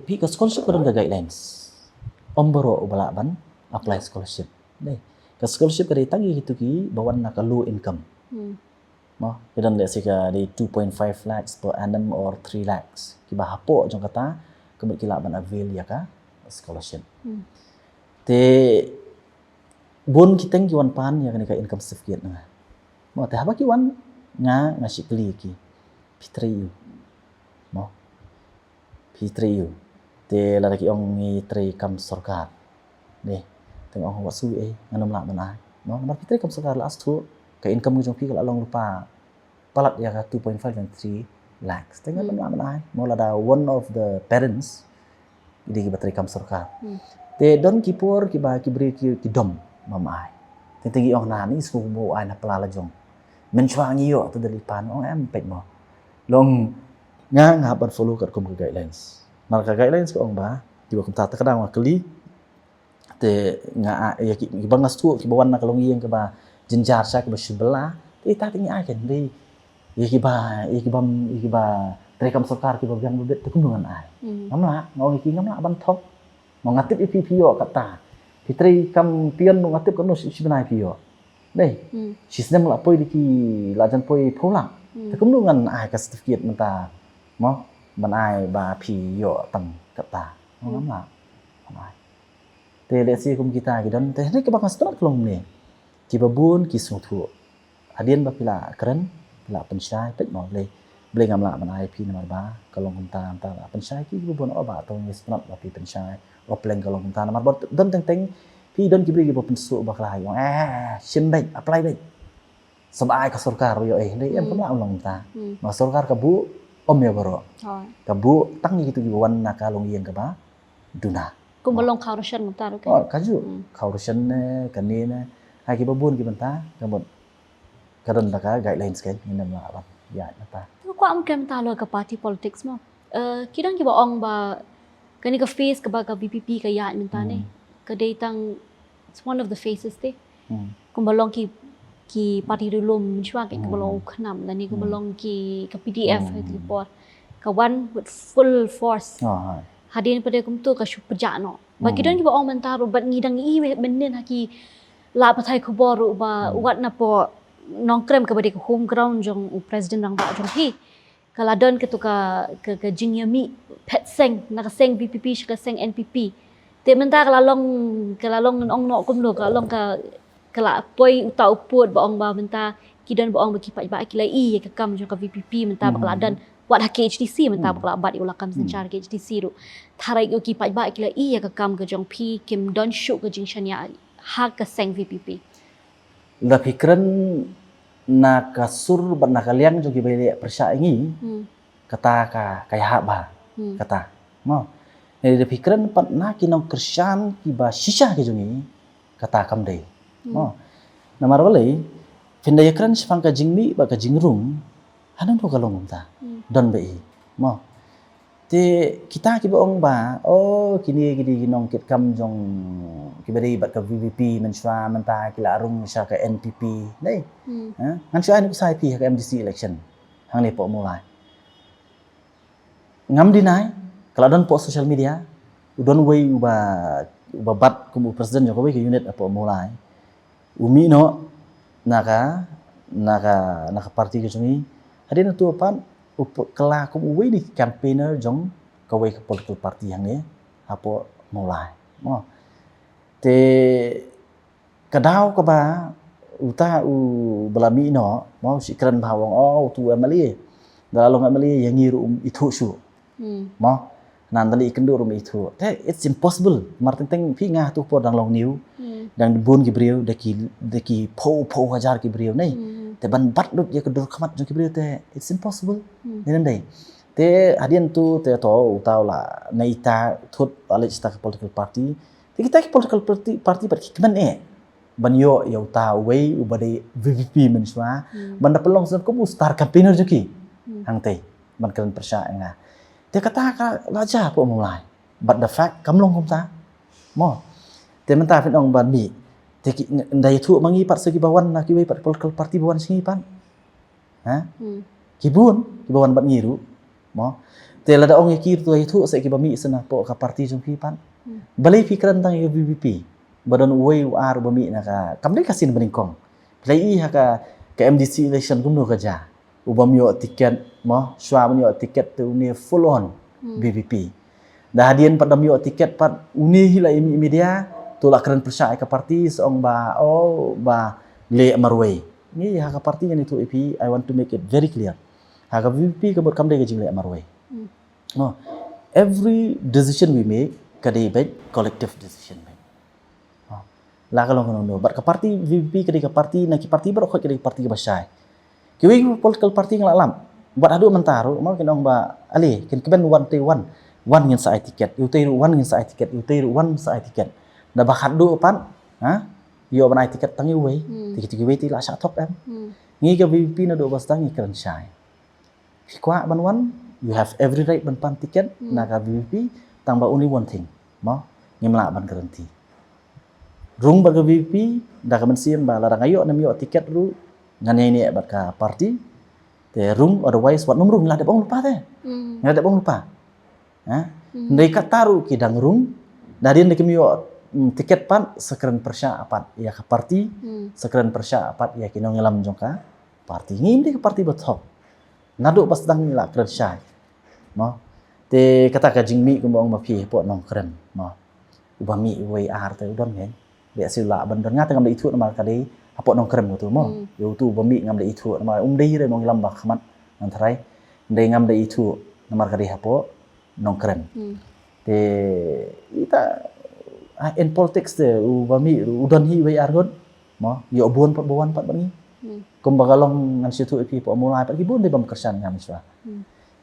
phi, ka scholarship ka don ka guidelines. Ym baroh uba lah ban apply scholarship. Dei. Ka scholarship ka dei tang ïa kito kiba wan na ka low income. Hmm. Mo, ki don, let's say, ka dei two point five lakhs per annum or three lakhs. Kiba hapoh jong kata, ka mut ki lah ban avail ïa ka scholarship. Hmm. Te bun ki teng ki wan pan ïa kane ka income certificate na nga. Mo, te haba ki wan, nga, nga shu kylli ïa ki. Phi trei aiu? Mo. Phi trei aiu? Te lada ki ong ngi trei kam sorkar. Dei. Te nga ong wat shu ei, ngan ym lah ban ai. Mo, namar phi trei kam sorkar, la shu, ka income ka jong phi ka la long lypa palat ïa ka two point five and three lakhs. Te ngan ym lah ban ai. Mo, lada one of the parents, dei kiba trei kam sorkar. Hmm. Te don ki por kiba ki briew ki, ki dom, ym ai. Te, te ngi ong na, ni shu mo ai na pla la jong. Mynshuwa ngi ïoh te da lypa, ong em peit mo. Long nga, nga hap ban follow katkum ka guidelines. Namar ka guidelines ka ong ba, kiba kumta, te ka dang nga kylli. Te nga, ah, ïa ki, kiba nga sngewthuh kiba wan na ka longïing kaba jynjar sha, kiba shu bylla. Te ita te ngi ai kan, dei. Ïa kiba, ïa kiba, ïa kiba trei kam sorkar kiba biang ba bit te kumno ngan ai. Hmm. Ngam lah, nga ong ïa ki ngam lah ban thok. Mo, nga tip ïa phi, phi ïoh katta. Phi trei kam peon ruh nga tip katno shi, shi bnai phi ïoh. Dei. Hmm. Shi snem la poi da ki, la jan poi phew lak. Hmm. Te kumno ngan ai ka certificate mynta. Mo, ban ai ba phi ïoh tang katta. Mo, hmm, ngam lah ban ai. Te lehse kum kita ki don, te hynrei kaba nga sngewtynnat ka long kumne. Kiba bun ki sngewthuh. Hadien ba phi la kren, phi la pynshai, peit mo, Blei, Blei ngam lah ban ai phi namar ba ka long kumta, kumta, la pynshai ki kiba bun, o Bah, to ngi sngewtynnat ba phi pynshai, o Pleng ka long kumta, namar ba don teng teng phi don ki briew kiba pynsuh bakla, ong, eh, shim beit, apply beit. Sngewbha ai ka sorkar ruh ïoh, eh, hynrei em, hmm, kam lah ban long kumta. Hmm. Namar sorkar ka buh ym ïa baroh. Hooid. Ka buh tang ïa kito kiba wan na ka longïing kaba duna. Kumba long khaw ration mynta ruh ka. Oh, kajuh. Hmm. Khaw ration ne, kane ne. Ha kiba bun ki bynta, ka mut ka don da ka guidelines kan, ngin ym lah ban ïaid mynta. Nga kwah mut kren mynta halor ka party politics mo. Eh, ki don kiba ong ba kane ka phase kaba ka V P P ka ïaid mynta ne. Hmm. Ka dei tang, it's one of the phases te. Hmm. Kumba long ki, ki party ri lum mynshuwa, kumba long, hmm, u KHNAM lane kumba, hmm, long ki, ka P D F, hmm, ha kito ki por. Ka wan with full force. Oh, hai. Hadien pat de kumto ka shu pynjah noh. Ba ki, hmm, don kiba ong mynta ruh, bad ngi dang ïohi mynnin ha ki lad pathai khubor ruh ba, hmm, wat na pdeng Nongkrem kaba dei ka home ground jong u president rangbah jong phi, ka la don katu ka, ka, ka jingïamih phet seng na ka seng VPP sha ka seng NPP. Te mynta ka la long, ka la long, ong noh kumno, ka la long ka, ka la poi uta u pud ba ong ba mynta ki don ba ong ba ki paidbah ki la ïohi ïa ka kam jong ka VPP mynta ba ka la don wat ha KHADC mynta ba ka la bat ïa u Lakam Synshar KHADC ruh. Tharai ïa ki paidbah ki la ïohi ïa ka kam ka jong phi, kim don shuh ka jingshaniah ha ka seng VPP. Lada phi kren na ka sur bad na ka liang jong kiba leh pyrshah ïa ngi, kata ka, ka ïahap bha. Kata, mo. Lada phi kren pat na ki nongkyrshan kiba shisha ki jong ngi, kata kam dei, mo. Namar balei? Phin da ïakren shaphang ka jingmih bad ka jingrung, haduh tu ka long kumta, don ba i, mo. Te kita kiba ong ba, oh, kine ki dei ki nongkitkam jong, kiba dei bad ka VPP mynshuwa, mynta ki la rung sha ka NPP. Dei. Ha? Ngan shu ai nuksa ïa phi ha ka MDC election hangne hapoh Mawlai. Ngam deny, ka la don hapoh social media, u don uwei uba, uba bat kum u president jong kawei ka unit hapoh Mawlai. U mih noh na ka, na ka, na ka party ka jong ngi. Hadien utu pat u kylla kum uwei na ki campaigner jong kawei ka political party hangne hapoh Mawlai, mo. Te ka daw kaba uta uba la mih noh, mo, u shu kren bha, u ong, oh, utu u MLA, da la long MLA ïa ngi ruh um ithuh shuh. Mo, nang da leit ïakynduh ruh um ithuh. Te it's impossible. Mar teng teng phi nga tu por dang long new, dang bun ki briew, da ki, da ki phew phew hajar ki briew, ne. Te ban bat lut ïa ka dur khmat jong ki briew te it's impossible. Ïa nang dei. Te hadien tu te to uta u la, na ita thut la leit sha ka political party. Te kita ki political party, party pat ki kmen eh ban ïoh ïa uta uwei uba dei VPP mynshuwa, ban da pynlong shen kum u star campaigner jong ki hangtei, ban kren pyrshah ïa nga. Te kata ka la jia hapoh Mawlai. But the fact kam long kumta, mo. Te mynta phin ong ban mih, te ki, nda ïathuh ma ngi pat sha kiba wan na kiwei pat political party ba wan sha ngi pat. Ha? Ki bun kiba wan bad ngi ruh, mo. Te lada ong ïa ki ruh, to ïathuh sha kiba mih sha na poh ka party jong phi pat. Balei phi kren tang ïa VPP? Ba don uwei u ar uba mih na ka, kam dei ka sien ba nyngkong. Phi la i ha ka, ka MDC election kumno ka jia. Uba ym ïoh tiket, mo, shuwa ban ïoh tiket te une full on VPP. Da hadien pat da ym ïoh tiket pat une hi la ïamih media, to la kren pyrshah ïa ka party, sa ong ba, oh, ba leh marwei. Ngi ha ka party ngan ïathuh ïa phi, I want to make it very clear. Ha ka VPP ka mut kam dei ka jingleh marwei. Mo, every decision we make ka dei beit collective decision beit. Oh. La ka long kano kano. Bad ka party VPP ka dei ka party, na ki party baroh khoit ka dei ka party kaba shai. Kiwei ki political party nga la lap. Bad haduh mynta ruh, mo, kin ong ba, ale, kin kmen wan te wan. Wan ngin sa ai tiket. Ïa utei ruh wan ngin sa ai tiket. Ïa utei ruh wan sa ai tiket. Da ba khatduh pat, ha? Ïoh ban ai tiket tang ïa uwei. Te kito kiwei te la shah thok em. Ngi ka VPP naduh ba sdang ngi kren shai. Phi kwah ban wan, you have every right ban pan tiket na ka VPP, tang ba only one thing, mo, ngim lah ban guarantee. Rung bad ka VPP da ka mynsiem ba lada nga ïoh ne ym ïoh tiket ruh ngan ïaineh bad ka party. Te rung, otherwise wat nym rung, ngi la dep ong lypa te. Ngi la dep ong lypa. Ha? Hynrei kata ruh ki dang rung, da hadien da kim ïoh tiket pat, sa kren pyrshah pat ïa ka party, sa kren pyrshah pat ïa ki nongïalam jong ka party. Ngim dei ka party ba thok. Naduh ba sdang ngi la kren shai, mo. Te kata ka jingmih kumba ong ma phi hapoh Nongkrem, mo. Uba mih uwei ar te u don ngi. Bad shu lah ban don, nga te ngam da ithuh namar ka dei hapoh Nongkrem utu, mo. Ïa utu uba mih ngam da ithuh namar um dei re nongïalam ba khmat ngan tharai. Hynrei ngam da ithuh namar ka dei hapoh Nongkrem. Te ita, ah, in politics te uba mih u don hi uwei ar ngut, mo, ïoh bun pat ba wan pat bad ngi. Kumba ka long ngan shu ïathuh ïa phi hapoh Mawlai pat ki bun dei bym kyrshan nga mynshuwa.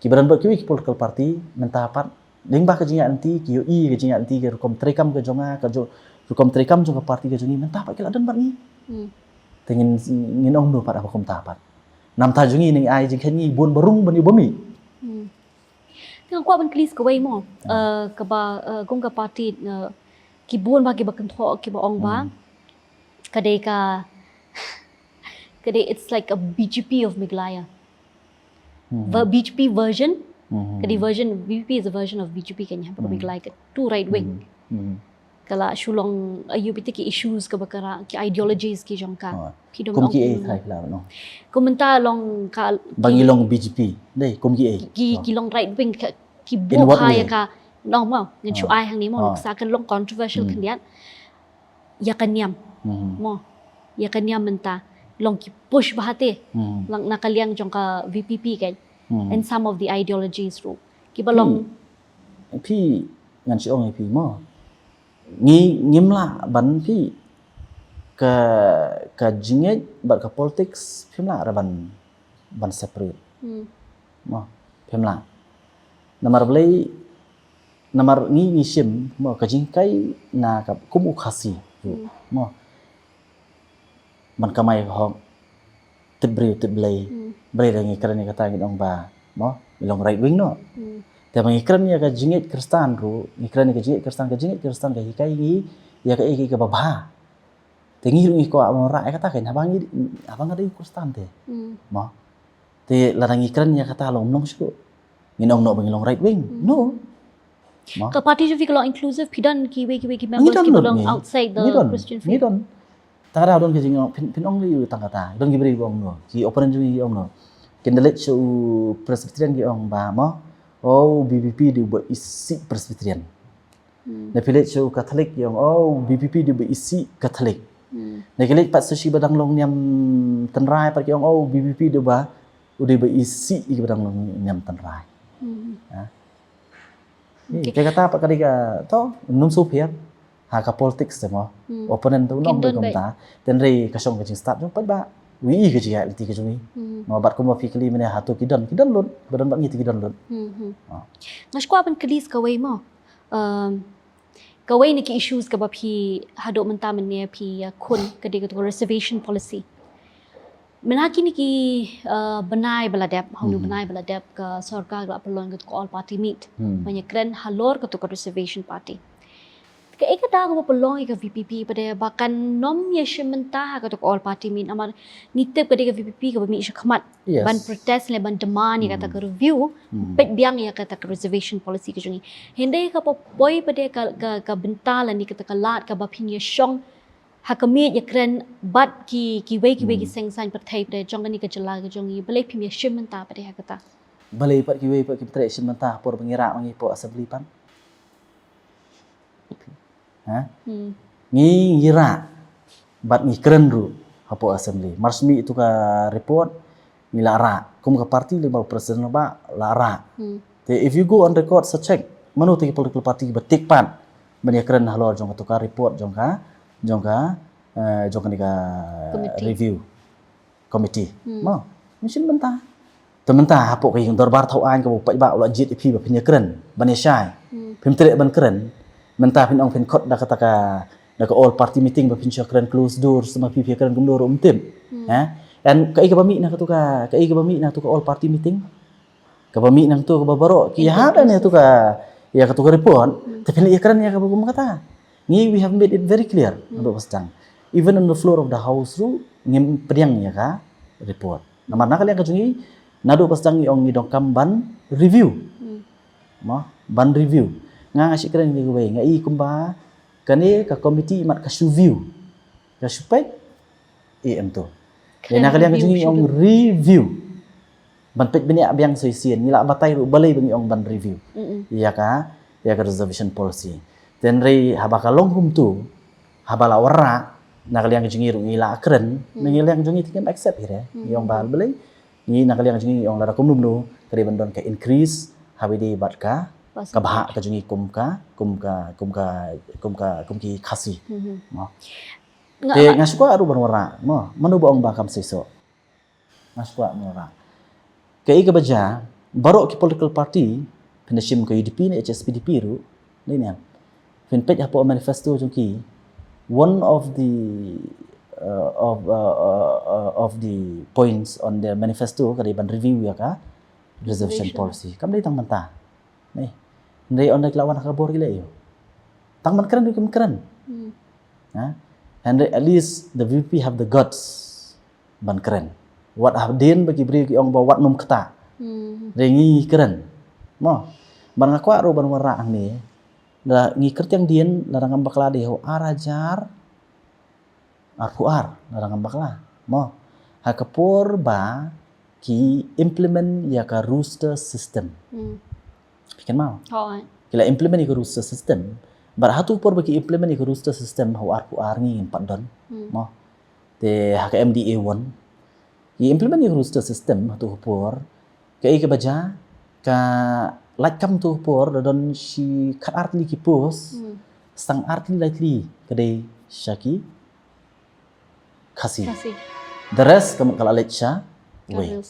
Kiba don bad kiwei ki political party mynta pat lyngba ka jingïaid lynti ki ïohi ka jingïaid lynti, ka rukom treikam ka jong nga, ka rukom treikam jong ka party ka jong ngi, mynta pat ki la don bad ngi. Te ngin, ngin ong kumno pat haba kumta pat. Namar ta jong ngi ngi ai jingkheiñ ngi bun ba rung ban ïoh ba mih. Te nga kwah ban kylli sa kawei mo, eh, kaba, eh, kum ka party, eh, ki bun ba kiba kynthoh kiba ong ba ka dei ka, ka dei, it's like a BJP of Meghalaya. Ver-, BJP version, ka dei version, VPP is a version of BJP kan ïa, ba ka Meghalaya ka too right wing. Ka la shu long aïu beit ki issues kaba ka rah, ki ideologies ki jong ka. Oh. Phi dang Kum ong ki ei kum- khai phi la no. Kum mynta long ka Ba ngi long B J P. Dei kum ki ei. Ki ki long right wing ka, ki In buh what ha way? ïa ka. No mo, ngan shu Ah. ai hangne mo, Ah. sa kan long controversial Hmm. khyndiat. Ïa ka niam. Mhm. Mo. Ïa ka niam mynta long ki push bha te. Mhm. Lang na ka liang jong ka V P P kan. Mhm. And some of the ideologies ruh. Kiba long Phi ngan shu ong ïa phi mo. Ngi ngim lah ban phi ka ka jingngeit bad ka politics phim lah ra ban ban separate. Hmm. Mo, phim lah. Namar balei, namar ngi ngi shim mo ka jingkai na ka kum u Khasi. Mo. Man kamai ka hok tip briew tip Blei. Hmm. Balei da ngi kren ïa kata ngi ong ba mo, ngi long right wing no. Hmm. Te ba ngi kren ïa ka jingngeit Khristan ruh, ngi kren ïa ka jingngeit Khristan, ka jingngeit Khristan ka hikai ngi ïa ka ei ka ba bha. Te ngi ruh ngi kwah ban rah ïa kata kan haba ngi haba nga dei Khristan te. Hmm. Mo. Te lada ngi kren ïa kata long nong shu. Ngi ong no ba ngi long right wing. No. Mo. Ka party jong phi ka long inclusive, phi don kiwei kiwei ki Ngi members don kiba lut long ngi. Outside the Ngi don. Christian Ngi faith. Don. Ta ka da don ka jingong phin phin ong liu tang kata. Don ki briew ong no. Ki opponent jong ngi ong no. Kin da leit sha u Presbyterian ki ong ba mo. Oh, B P P dei ba isih Presbyterian. Hmm. Na phi leit sha u Catholic ki ong oh, B P P dei ba isih Catholic. Hmm. Na ki leit pat sha shi ba dang long niam tynrai pat ki ong oh, B P P dei ba u dei ba isih i ba dang long niam tynrai. Hmm. Ha? Ni, te kata pat ka dei ka to num su phiar ha ka politics te mo. Hmm. Opponent tu Kin nong don dei bai. Kumta. Ten rei ka shong ka jingstad jong pat ba wi i ka jia liti ka jong i. Hmm. Mo bat kumba phi kylli mene ha tu ki don ki don lut ba don ba ngi ti ki don lut. Hmm, hmm. Ah. Nga shu kwah ban kylli sa kawei mo. Um, kawei na ki issues kaba phi haduh mynta mynne phi ïa khun ka dei ka tu ka reservation policy. Mynta kine ki uh, bnai ba la dep, hawnu Mhm. bnai ba la dep ka sorkar ka la pynlong ka tu ka all party meet. Hmm. Ban ïa kren halor ka tu ka reservation party. Ka ei kata kaba pynlong ïa ka V P P pat de ba kan nym ïa shim bynta ha ka tu ka all party meet namar ngi tip ka dei ka V P P kaba mih sha khmat. Yes. Ban protest ne ban demand ïa kata Hmm. ka review. Hmm. Peit biang ïa kata ka reservation policy ka jong ngi. Hynrei ka poi pat de ka ka ka bynta lane kata ka lad kaba phin ïa shong ha ka miej ïa kren bad ki kiwei kiwei ki Hmm. seng saiñ pyrthei pat de jong kane ka jylla ka jong ngi. Balei phim ïa shim bynta pat de ha kata. Balei pat kiwei pat kim treh shim bynta por ba ngi rah ma ngi po assembly pan. Ha? Hmm. Ngi ngi rah bad ngi kren ruh hapoh assembly. Mar shu mih tu ka report ngi la rah. Kum ka party lei ba president ba la rah. Hmm. Te if you go on record sa check mano te ki political party ba tik pat ban ïa kren halor jong ka tu ka report jong ka jong ka eh, jong ka ni ka Committee. Review committee. Hmm. Mo, machine bynta. Te mynta hapoh ka ïing dorbar thaw aiñ ka ba pait ba u la jied ïa phi ba phin ïa kren ban ïa shai. Hmm. Phim treh ban kren. Mynta phin ong phin khot da kata ka da ka all party meeting ba phin sha kren closed doors ma phi phi kren kumno ruh um tip. Hmm. Eh? And ka ei ka ba mih na ka tu ka ka ei ka ba mih na tu ka all party meeting. Ka ba mih nang tu ka ba baroh ki Inconclusive. Ha da ne tu ka ïa ka tu ka report. Te phin ïa kren ïa ka ba kum kata. Ngi we have made it very clear. Naduh ba sdang. Even on the floor of the house ruh ngim pdiang ïa ka report. Namar na ka liang ka jong ngi naduh ba sdang ngi ong ngi donkam ban review. Hmm. Mo, ban review. Nga nga shi kren ngi wei nga i kumba kane ka committee mat ka shu view. Ka shu peit. Em tu. Kren Ïa na ka liang ka review jong ngi shuh ong tu. Review. Ban peit bniah biang shisien ngi lah batai ruh balei ba ngi ong ban review. Mm-mm. Ïa ka ïa ka reservation policy. Te hynrei haba ka long kumtu haba la wanrah na ka liang ka jong ngi ruh ngi lah kren na ngi liang jong ngi te ngim accept hi re. Ngi ong ba balei ngi na ka liang ka jong ngi ngi ong lada kumno kumno ka dei ban don ka increase haba dei bad ka Percentage. Ka bhah ka jong ngi kum ka kum ka kum ka kum ka kum ki Khasi. Mhm. Mo. Nga Te nga shu kwah ruh ban wanrah mo mano ba ong ba kam seisoh. Nga shu kwah ban wanrah. Kaei kaba jia baroh ki political party phin da shim ka U D P ne H S P D P ruh. Dei ne phin peit hapoh manifesto jong ki one of the uh, of uh, uh, uh, of the points on the manifesto ka dei ban review ïa ka reservation Reservation. Policy. Kam dei tang mynta. Ni. Hynrei on dei la wan ha ka bor ki leh ïa u. Tang ban kren ruh kim kren. Hmm. Ha? Hynrei at least the V P P have the guts ban kren. Wat hadien ba ki briew ki ong ba wat nym kata. Hmm. Hynrei ngi kren. Mo. Ban nga kwah ruh ban wanrah hangne. La ngi kyrtiang dien, la dang ngam bakla dei ha u ar hajar arphew ar, la dang ngam bakla. Mo, ha ka por ba ki implement ïa ka roster system. Hmm. Phi kynmaw? Hooid. Ki la implement ïa ka roster system. Bad ha tu por ba ki implement ïa ka roster system ha u arphew ar ngi ngim pat don. Hmm. Mo. Te ha ka M D A one. Ki implement ïa ka roster system ha tu por. Kaei kaba jia, ka lait kam tu por, da don shi khat ar tylli ki post, hmm, sa tang ar tylli lai tylli ka dei sha ki Khasi. Khasi. The rest ka mut ka la leit sha wei.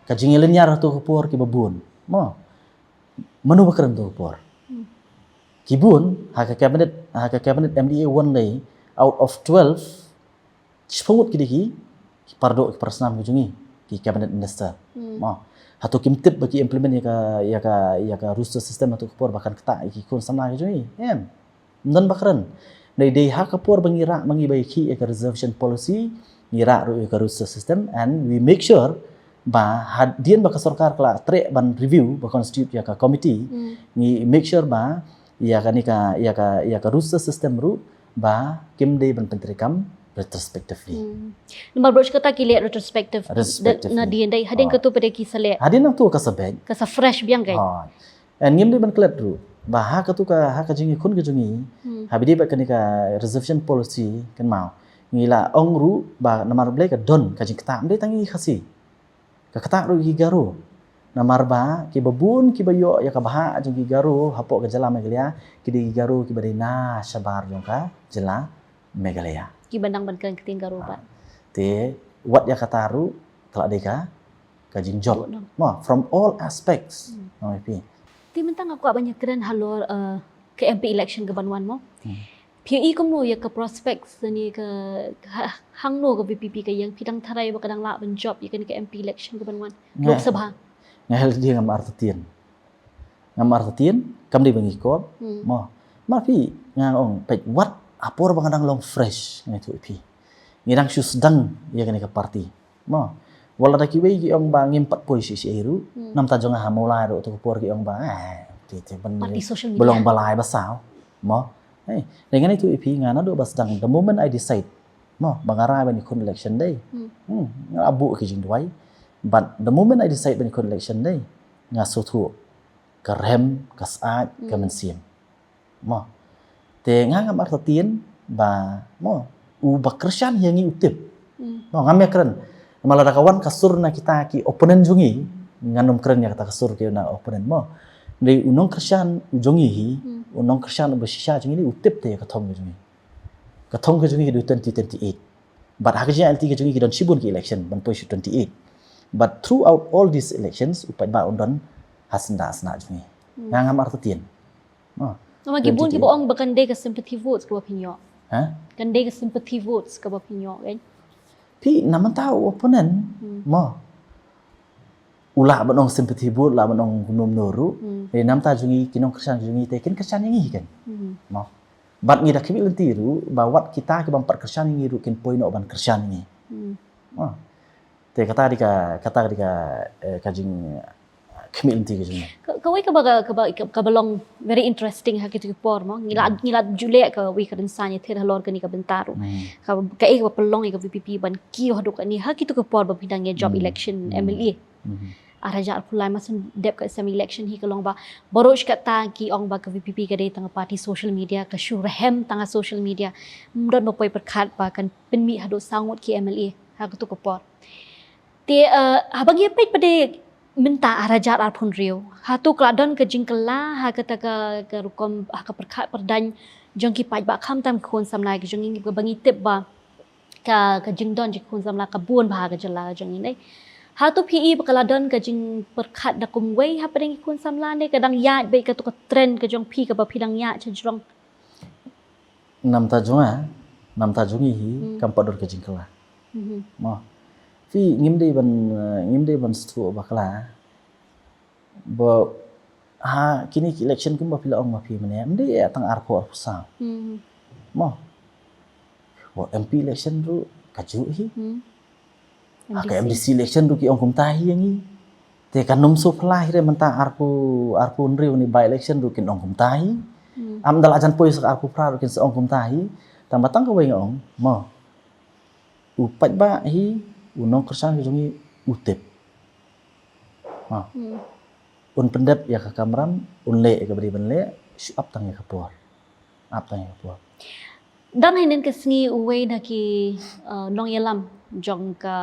Ka jingïalynñiar ha tu por kiba bun. Mo. Mano ba kren tu por. Hmm. Ki bun, ha ka cabinet, ha ka cabinet M D A one lei, out of twelve, shiphew ngut ki dei ki, ki pardoh ki parsnam ki jong ngi, ki cabinet minister. Hmm. Mo. Ha tu kim tip ba ki implement ïa ka, ïa ka, ïa ka roster system ha tu ka por ba kan ktah ïa ki khun samla ki jong ngi. Em. Ym don ba kren. Dei, dei ha ka por ba ngi rah, ba ngi ba ïa ki ïa ka reservation policy, ngi rah ruh ïa ka roster system, and we make sure ba hadien ba ka sorkar ka la treh ban review, ba constitute ïa ka committee, hmm, ngi make sure ba ïa kane ka, ïa ka, ïa ka roster system ruh ba kim dei ban pyntreikam retrospectively. Hmm. Namar baroh shi katta ki leh retrospective. Retrospectively. Nadien dei, hadien, oh, katu pat dei ki sa leh. Hadien nangtu ka sa beit. Ka sa fresh biang kein. Oh. And ngim dei ban klet ruh ba ha katu ka, ha ka jingïakhun ka jong ngi, hmm, ha ba ïadei bad kane ka reservation policy, kynmaw, ngi la ong ruh ba namar balei ka don ka jingktah, ym dei tang ïa ki Khasi. Ka ktah ruh ïa ki Garo. Namar ba kiba bun kiba ïoh ïa ka bhah jong ki Garo hapoh ka jylla Meghalaya, ki dei ki Garo kiba dei na shabar jong ka jylla Meghalaya. Kiba nang ban kren ktien Garo pat. Te wat ïa kata ruh ka la dei ka, ka jingjop. Mo, from all aspects. Hmm. Mo, phi. Te mynta nga kwah ban ïakren halor, eh, ka M P election kaban wan mo. Hmm. Phi ïohi kumno ïa ka prospects ne ka, ka ha-, hangno ka V P P ka ïeng, phi dang tharai ba ka dang lah ban jop ïa kane ka M P election kaban wan? Nga, Lok Sabha. Nga hel dia ngam artatien. Ngam artatien, kam dei ba ngi kop. Hmm. Mo. Ma phi, nga ong peit wat ha por ba nga dang long fresh, nga ïathuh ïa phi. Ngi dang shu sdang ïa kane ka party. Mo. Wat la da kiwei ki ong ba ngim pat poi shisha ruh. Hmm. Namar ta jong nga ha Mawlai ruh tu ka por ki ong ba, eh, te, te ban, party social media, ba long ba lai ba saw. Mo. Eh, dei ngan ïathuh ïa phi, nga naduh ba sdang, the moment I decide, mo, ba nga rai ban ïakhun election dei. Hmm. Hmm, nga la buh ki jingduwai. But the moment I decide ban ïakhun election dei, nga sngewthuh ka rhem, ka syaid, ka, hmm, mynsiem. Mo. Te nga ngam artatien ba, mo, u ba kyrshan ïa ngi u tip. Hmm. Mo, ngam ïakren. Namar lada ka wan ka sur na kita ki opponent jong ngi, ngan ym kren ïa kata ka sur ki na opponent mo. Dei u nongkyrshan u jong ngi hi, hmm, u nongkyrshan uba shisha jong ngi u tip te ïa ka thong ka jong ngi. Ka thong ka jong ngi ka dei twenty twenty-eight. But ha ka jingïaid lynti ka jong ngi ki don shibun ki election ban poi sha twenty-eight. But throughout all these elections, u paidbah un don ha syndah syndah jong ngi. Hmm. Nga ngam artatien. Oh. Namar ki bun kiba ong ba kan dei ka sympathy votes kaba phin ïoh. Ha? Kan dei ka sympathy votes kaba phin ïoh, kan? Phi, namar ta u opponent, hmm, mo. U lah ban ong sympathy vote, lah ban ong kumno kumno ruh. Hmm. Eh, namar ta jong ngi ki nongkyrshan jong ngi te kin kyrshan ïa ngi kan. Hmm. Mo. Bad ngi da khmih lynti ruh ba wat kita ki bym pat kyrshan ïa ngi ruh kin poi noh ban kyrshan ïa ngi. Hmm. Mo. Te kata dei ka, kata dei ka, eh, ka jing, eh, khmih lynti ka jong ngi. Ka, kawei kaba, ka, kaba, ka, kaba long very interesting ha kitu ki por mo. Ngi la, hmm, ngi la ju leh kawei ka rynsan ïathir halor kane ka bynta ruh. Hmm. Ka, kaei kaba pynlong ïa ka V P P ban kiew haduh kane ha kitu ki por ba phi dang ïa jop, hmm, election, hmm, M L A. Hmm. Ar hajar arphew lai, mar shu dep ka assembly election hi ka long ba baroh shi katta ki ong ba ka V P P ka dei tang ka party social media, ka shu rhem tang ha social media. Ym don ba poi pyrkhat ba kan pynmih haduh saw ngut ki M L A ha katu ka por. Te, eh, haba ngi peit pat mynta ar hajar arphew hynriew, hato ka la don ka jingkylla ha kata ka, ka rukom, ha ka pyrkhat pyrdaiñ jong ki paidbah, khamtam ki khun samla ki jong ngi, ba ngi tip ba ka, ka jingdon jong ki khun samla ka bun bha ha ka jylla ka jong ngi ne. Hato phi i ba ka la don ka jingpyrkhat da kumwei hapdeng ki khun samla ne ka dang ïaid beit katu ka trend ka jong phi kaba phi dang ïaid sha jrong? Namar ta jong nga, namar ta jong ngi hi, hmm, kam pat don ka jingkylla. Mhm. Mo. Phi ngim dei ban, eh, ngim dei ban sngewthuh bakla. Ba ha kine ki election kumba phi la ong ma phi mynne, ym dei tang arphew arphew saw. Hmm. Mo. Ba M P election ruh kajuh hi. Hmm. Ha ka M D C. M D C election ruh ki ong kumta hi ïa ngi. Te kan ym shu phylla hi re mynta arphew, arphew hynriew ni by election ruh kin ong kumta hi. Hmm. Am da la jan poi sa ka arphew phra ruh kin sa ong kumta hi. Tang ba tang kawei nga ong, mo. U paidbah hi, u nongkyrshan ka jong ngi u tip. Ha. Hmm. Un pyndep ïa ka kamram, un leh ïa kaba dei ban leh, shu ap tang ïa ka por. Ap tang ïa ka por. Dang hynnin ka sngi uwei na ki, uh, nongïalam jong ka,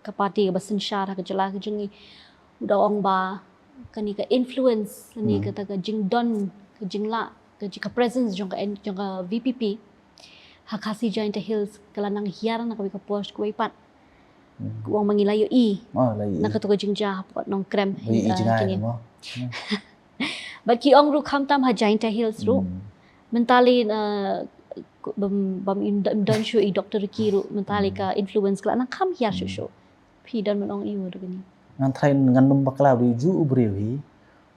ka party kaba synshar ha ka jylla ka jong ngi. U da ong ba kane ka influence, kane hmm, kata ka jingdon, ka jinglah, ka ji-, ka presence jong ka N-, jong ka V P P ha Khasi Jaintia Hills ka la nang hiar na kawei ka por kawei pat. Hmm. Ka ong ba ngi la ïohi. Oh, la ïohi. Na kata ka jingjia hapoh Nongkrem. La ïohi, uh, jingïa kine. Mo. Hmm. Bad ki ong ruh khamtam ha Jaintia Hills ruh. Hmm. Mynta lei, uh, bym, bym im, im don shuh i Doctor Ricky ruh, mynta lei ka influence ka la nang kham hiar shuh shuh. Phi don ban ong aiu ruh kane? Ngan try, ngan nym bakla, u ju u briew hi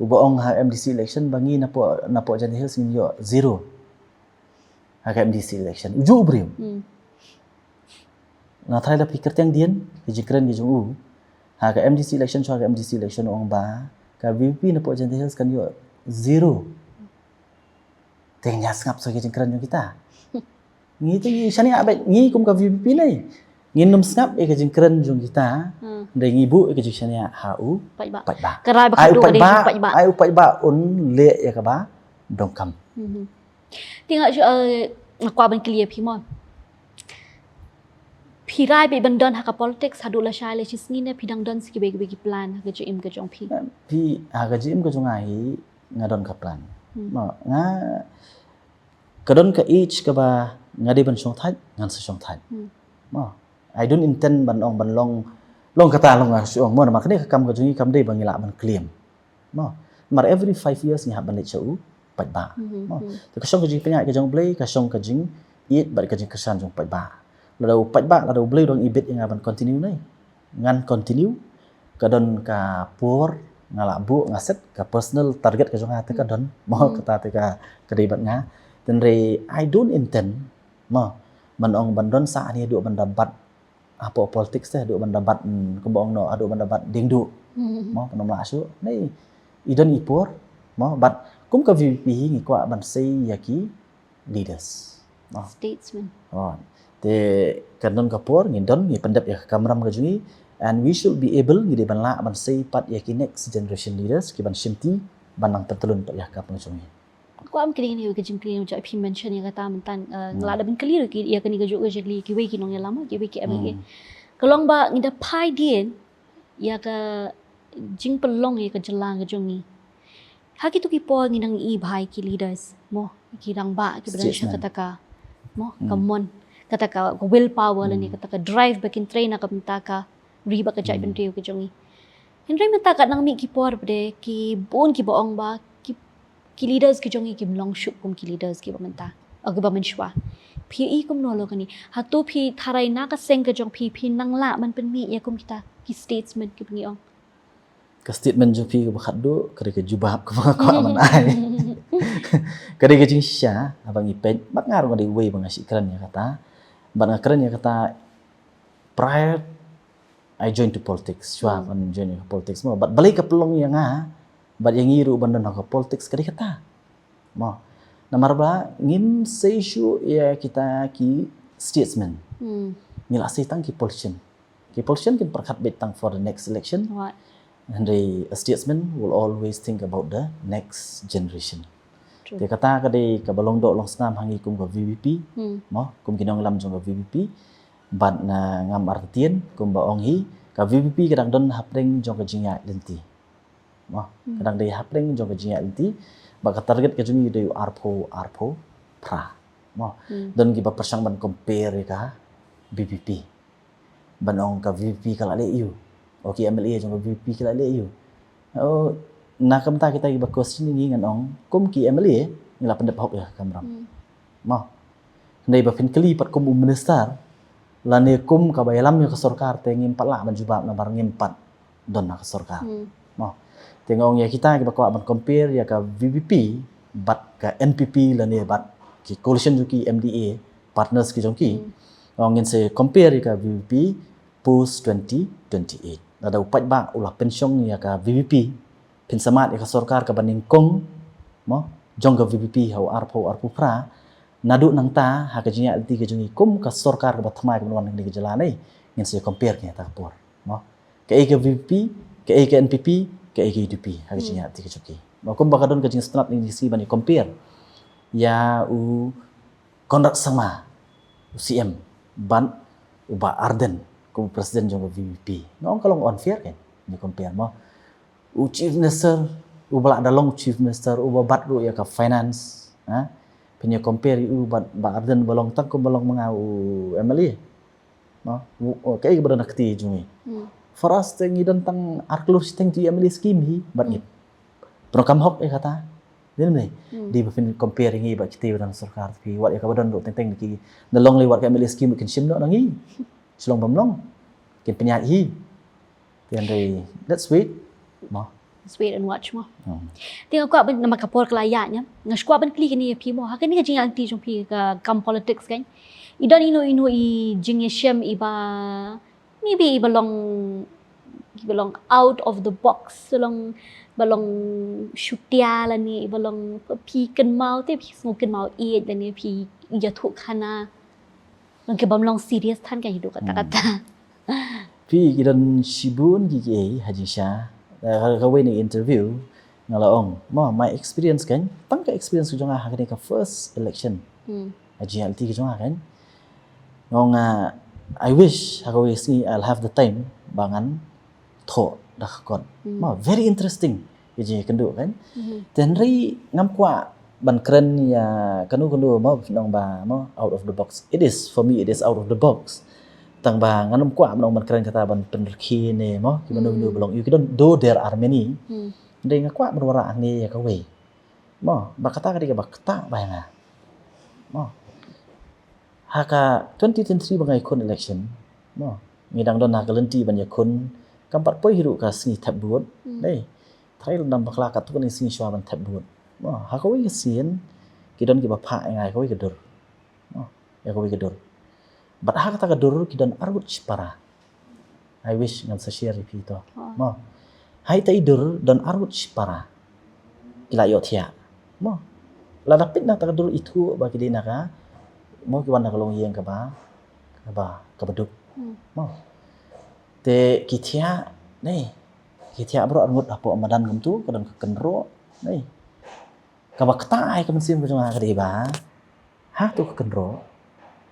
uba ong ha M D C election ba ngi napoh, napoh Jaintia Hills ngin ïoh zero ha ka M D C election. U ju u briew. Hmm. Nga try da phi kyrteng dien ka jingkren ka jong u. Ha ka M D C election, shuwa ka M D C election u ong ba ka V P P napoh Jaintia Hills kan ïoh zero. Te ngi sngap sa ka jingkren jong kita. Ngi te ngi shaniah bad ngi kum ka V P P ne. Ngin nym sngap ïa ka jingkren jong kita. Hmm. Hynrei ngi buh ïa ka jingshaniah ha u paidbah. Paidbah. Ka rai ba ka dei ka jong paidbah. Ai u paidbah un leh ïa kaba donkam. Mhm. Te nga, eh, nga kwah ban kylli ïa phi mo. Phi rai beit ban don ha ka politics haduh lashai lashisngi ne phi dang don sa kiwei kiwei ki plan ha ka jingim ka jong phi? Phi, ha ka jingim ka jong nga hi nga don ka plan. Hmm. Mo, nga ka don ka age kaba nga dei ban shongthait, ngan sa shongthait. Hmm. Mo, I don't intend ban ong ban long, long kata long nga shu ong mo, namar kane ka kam ka jong ngi kam dei ba ngi lah ban claim. Mo, namar every five years ngi hap ban leit sha u paidbah. Mhm, mo. Hmm. Te ka shong ka jingpynïaid ka jong u Blei, ka shong ka jingïeit bad ka jingkyrshan jong u paidbah. Lada u paidbah, lada u Blei u dang ibit ïa nga ban continue ne ngan continue. Ka don ka por nga lah buh, nga set ka personal target ka jong nga te ka don. Mo, hmm, kata te ka, ka dei bad nga. Hynrei I don't intend, mo, ban ong ban don sa ani haduh ban da bat hapoh politics te, haduh ban da bat, mm, kumba ong noh, haduh ban da bat diengduh. Hmm. Mo, pynlong lah shuh. Nei, i don i por. Mo, bad kum ka V P P hi ngi kwah ban sei ïa ki leaders. Oh. Statesman. Oh. Te kan don ka por, ngin don, ngi pyndep ïa ka kamram ka jong ngi, and we should be able, ngi dei ban lah ban sei pat ïa ki next generation leaders, ki ban shimti, ban nang pyntlun pat ïa ka kam ka jong ngi. Kwah ban kylli ïa ka jingkylli jong phi, mention ïa kata mynta, eh, hmm, nga la da ban kylli ruh ïa kane ka juh ka jingkylli kiwei ki nongïalam, kiwei ki M L A. Hmm. Ka long ba ngi da phai dien ïa ka jingpynlong ïa ka jylla ka jong ngi. Ha kito ki por ngi nang ïohi bha ïa ki leaders, mo, ki rangbah kiba don sha kata ka, mo, ka mon, kata ka, ka will power lane kata ka drive ba kin trei na ka bynta ka ri bad ka jaitbynriew ka jong ngi. Hynrei mynta ka nang mih ki por ba dei ki bun kiba ong ba ki, ki leaders ki jong ngi kim long shuh kum ki leaders kiba mynta, eh, kiba mynshuwa. Phi ïohi kumno halor kane? Hato phi tharai na ka seng ka jong phi, phi nang lah ban pynmih ïa kum kita ki statesman kiba ngi ong? Ka statement jong phi kaba khatduh ka dei ka jubab kaba nga kwah ban ai. Ka dei ka jingshisha haba ngi peit, bad nga ruh nga dei uwei ba nga shu kren ïa kata. Bad nga kren ïa kata prior I join to politics. Shuwa ban join ïa ka politics mo. Bad balei ka pynlong ïa nga bad ïa ngi ruh ban don ha ka politics ka dei kata. Mo. Namar ba ngim sei shuh ïa kita ki statesman. Hmm. Ngi la sei tang ki politician. Ki politician kin pyrkhat beit tang for the next election. Right. Hynrei a statesman will always think about the next generation. True. Te kata ka dei kaba long doh long snam ha ngi kum ka V P P. Hmm. Mo, kum ki nongïalam jong ka V P P. Bad na ngam artatien kumba ong hi, ka V P P ka dang don hapdeng jong ka jingïaid lynti. Mo, hmm, ka dang dei hapdeng jong ka jingïaid lynti, ba ka target ka jong ngi dei u arphew, arphew phra. Mo, hmm, don kiba pyrshang ban compare ïa ka V P P. Ban ong ka V P P ka la leh aiu. O ki M L A jong ka V P P ki la leh aiu. O, na ka bynta kita kiba question ngi ngan ong, kum ki M L A, ngi la pyndep hok ïa ka kamram. Hmm. Mo. Hynrei ba phin kylli pat kum u minister, lane kum kaba ïalam ïa ka sorkar te ngim pat lah ban jubab namar ngim pat don ha ka sorkar. Hmm. Mo. Te nga ong ïa kita kiba kwah ban compare ïa ka V P P bad ka N P P lane bad ki coalition jong ki M D A partners ki jong ki. Hmm. Nga ong ngin sa compare ïa ka V P P post twenty twenty-eight. Lada u paidbah u la pynshong ïa ka V P P, phin sa mad ïa ka sorkar kaba nyngkong, mo, jong ka VPP ha u arphew arphew phra, naduh nangta ha ka jingïaid lynti ka jong ngi kum ka sorkar kaba thymmai kaba wan ha kane ka jylla ne, ngin sa compare kane ha kata ka por. Mo? Kaei ka VPP, kaei ka NPP, kaei ka UDP ha ka jingïaid lynti ka jong ki. Mo, kumba ka don ka jingsngewtynnat ngi sngew ban compare ïa u Conrad Sangma, u CM, bad u Bah Ardent kum u president jong ka VPP. Nga ong ka long unfair kan, ngi compare mo. U Chief Minister, uba la da long Chief Minister, uba bat ruh ïa ka finance, ha? Phin ïa compare ïa u bad Bah Ardent ba long tang kum ba long ma nga u MLA. No? U, u, kaei kaba don ha kti jong ngi. Hmm. For us te ngi don tang ar klur shiteng tu MLA scheme hi, bad ngi. Hmm. Pero kam hok ïa kata. Dei ne? Hmm. Dei ba phin compare ngi bad kti ba don sorkar phi, wat ïa kaba don ruh teng teng ki. Da long lei wat ka MLA scheme kin shim noh na ngi. Shlong bym long. Kin pynïaid hi. Te hynrei, let's wait. Mo. Let's wait and watch mo. Hmm. Te nga kwah ban, namar ka por ka la ïaid, nga shu kwah ban kylli kane ïa phi mo. Ha kane ka jingïaid lynti jong phi ka kam politics kan. I don ino ino i jingïashem iba, maybe iba long, iba long out of the box, long, ba long shutia lane, iba long phi kynmaw te phi sngew kynmaw ïeit lane phi ïathuh khana. Long ki bym long serious than ka hidup kata kata. Hmm. Phi ki don shibun ki ki ei ha jingshisha. Eh, ka, kawei na interview nga la ong. Mo, my experience kan, tang ka experience ka jong nga ha kane ka first election. Hmm. Ha jingïaid lynti ka jong nga kan. Nga ong, ah, I wish ha kawei sngi I'll have the time ba ngan thoh da ka kot. Hmm. Mo, very interesting. Ïa jingkynduh kan. Mhm. Te hynrei ngam kwah ban kren ïa kano kano mo, nong ba mo out of the box. It is, for me it is out of the box. Tang ba ngan ym kwah ban ong ban kren kata ban pynrkhie ne mo, ki mano mano ba long ïa ki don, though there are many. Hmm. Hynrei nga kwah ban wanrah hangne ïa kawei. Mo, ba kata ka dei kaba ktah ba ïa nga. Mo. Ha ka twenty twenty-three ba nga ïakhun election. Mo. Ngi dang don ha ka lynti ban ïakhun. Kam pat poi hi ruh ka sngi thep vote. Hmm. Dei. Tharai lada ym bakla katto katne sngi shuwa ban thep vote. Mo, ha kawei ka sien, ki don kiba phah ïa nga ïa kawei ka dur. Mo, ïa kawei ka dur. Bad ha kata ka dur ki don arngut shipara. I wish ngan sa share ïa phi to. Oh. Mo. Ha ita i dur don arngut shipara. Ki la ïohthiah. Mo. Lada peit na kata ka dur ithuh ba ki dei na ka. Mo, ki wan na ka longïing kaba, kaba, kaba duk. Hmm. Mo. Te ki thiah, ne. Ki thiah baroh arngut hapoh madan kumtu, ka don ka kynroh, ne. Kaba ktah ïa ka mynsiem ka jong nga ka dei ba, ha tu ka kynroh,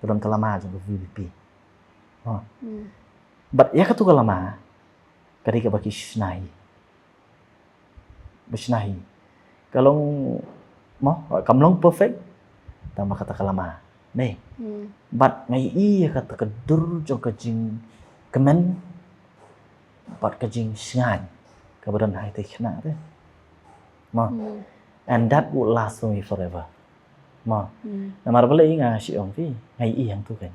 ka don ka lama jong ka VPP. Oh. Hmm. Bad ïa katu ka lama, ka dei kaba ki shna hi. Ba shna hi. Ka long, mo, kam long perfect. Tang ba kata ka lama. Ne. Hmm. Bad nga ïohi ïa kata ka dur jong ka jingkmen. Bad ka jingsngewsih. Kaba don ha ita i khynnah te. Mo. Hmm. And that would last for me forever. Mo. Hmm. Namar balei nga shu ong phi, nga ïohi hangtu kan.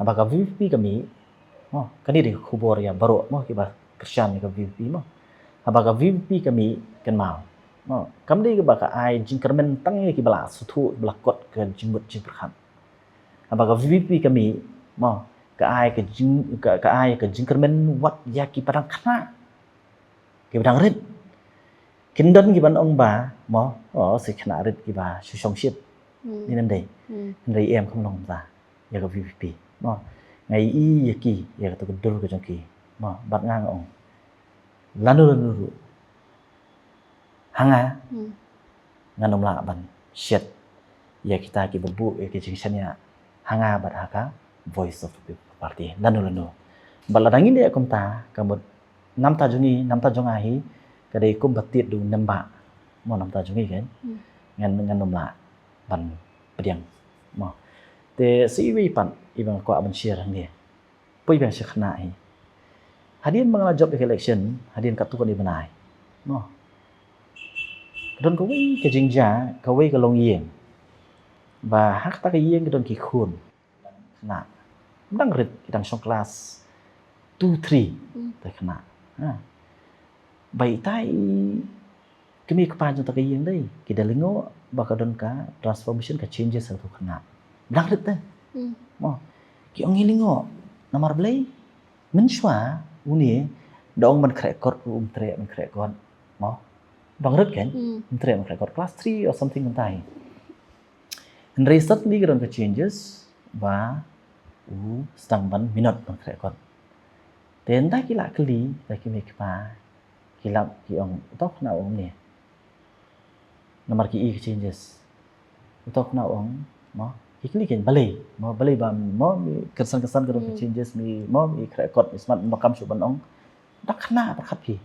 Haba ka VPP ka mih, mo, kane dei ka khubor ïa baroh, mo, kiba kyrshan ïa ka VPP, mo. Haba ka VPP ka mih, kynmaw. Mo, kam dei kaba ka ai jingkyrmen tang ïa kiba la sngewthuh, kiba la kot ka jingmut jingpyrkhat. Haba ka VPP ka mih, mo, ka ai ka jing, ka, ka ai ka jingkyrmen wat ïa kiba dang khynnah. Kiba dang rit. Kin don kiban ong ba, mo, oh, shi khynnah rit kiba shu shongshit. Hmm. Ni nang dei. Hmm. Hynrei em kam long ta. Ïa ka VPP. Mo. Nga ïohi ïa ki, ïa katu ka dur ka jong ki. Mo, bad nga nga ong. Lano lano ruh. Ha nga. Hmm. Ngan ym lah ban shet ïa kita kiba buh ïa ki jingshaniah ha nga bad ha ka Voice of the People Party. Lano lano. Bad lada ngin ïa kumta, ka mut namta jong ngi, namta jong nga hi, ka dei kumba tied da u nembah. Mo namta jong ngi kan. Hmm. Ngan, ngan ym lah ban pdiang. Mo. Te sa iwei pat iba nga kwah ban share hangne. Poi biang sha khynnah hi. Hadien ba nga la jop ïa ka election, hadien katto katne bnai. Mo. Ka don kawei ka jingjia, kawei ka longïing. Ba ha kata ka ïing ka don ki khun. Khynnah. Dang rit, ki dang shong klas two, three. Hmm. Te khynnah. Ha. Ba ita i kmie kpa jong kata ka ïing dei, ki da lyngngoh ba ka don ka transformation, ka changes ha kato ka khynnah. Dang rit te. Hmm. Mo. Ki ong ngi lyngngoh. Namar balei? Mynshuwa une da ong ban khreh kot, um treh ban khreh kot. Mo. Bang rut kan? Hmm. Ym treh ban khreh kot, class three or something mynta hi. Hynrei suddenly ka don ka changes ba u sdang ban minot ban khreh kot. Te ynda ki la kylli da ki mei ki pa, ki lap ki ong, uto u khynnah u ong ne. Namar ki i ka changes. Uto u khynnah u ong, mo, ki kylli kein balei, mo, balei ba, mo, mi kynsan kynsan ka don ka Hmm. changes, mi, mo, mi khreh kot, mi smat, mo, kam shuh ban ong. Da khynnah pyrkhat phi.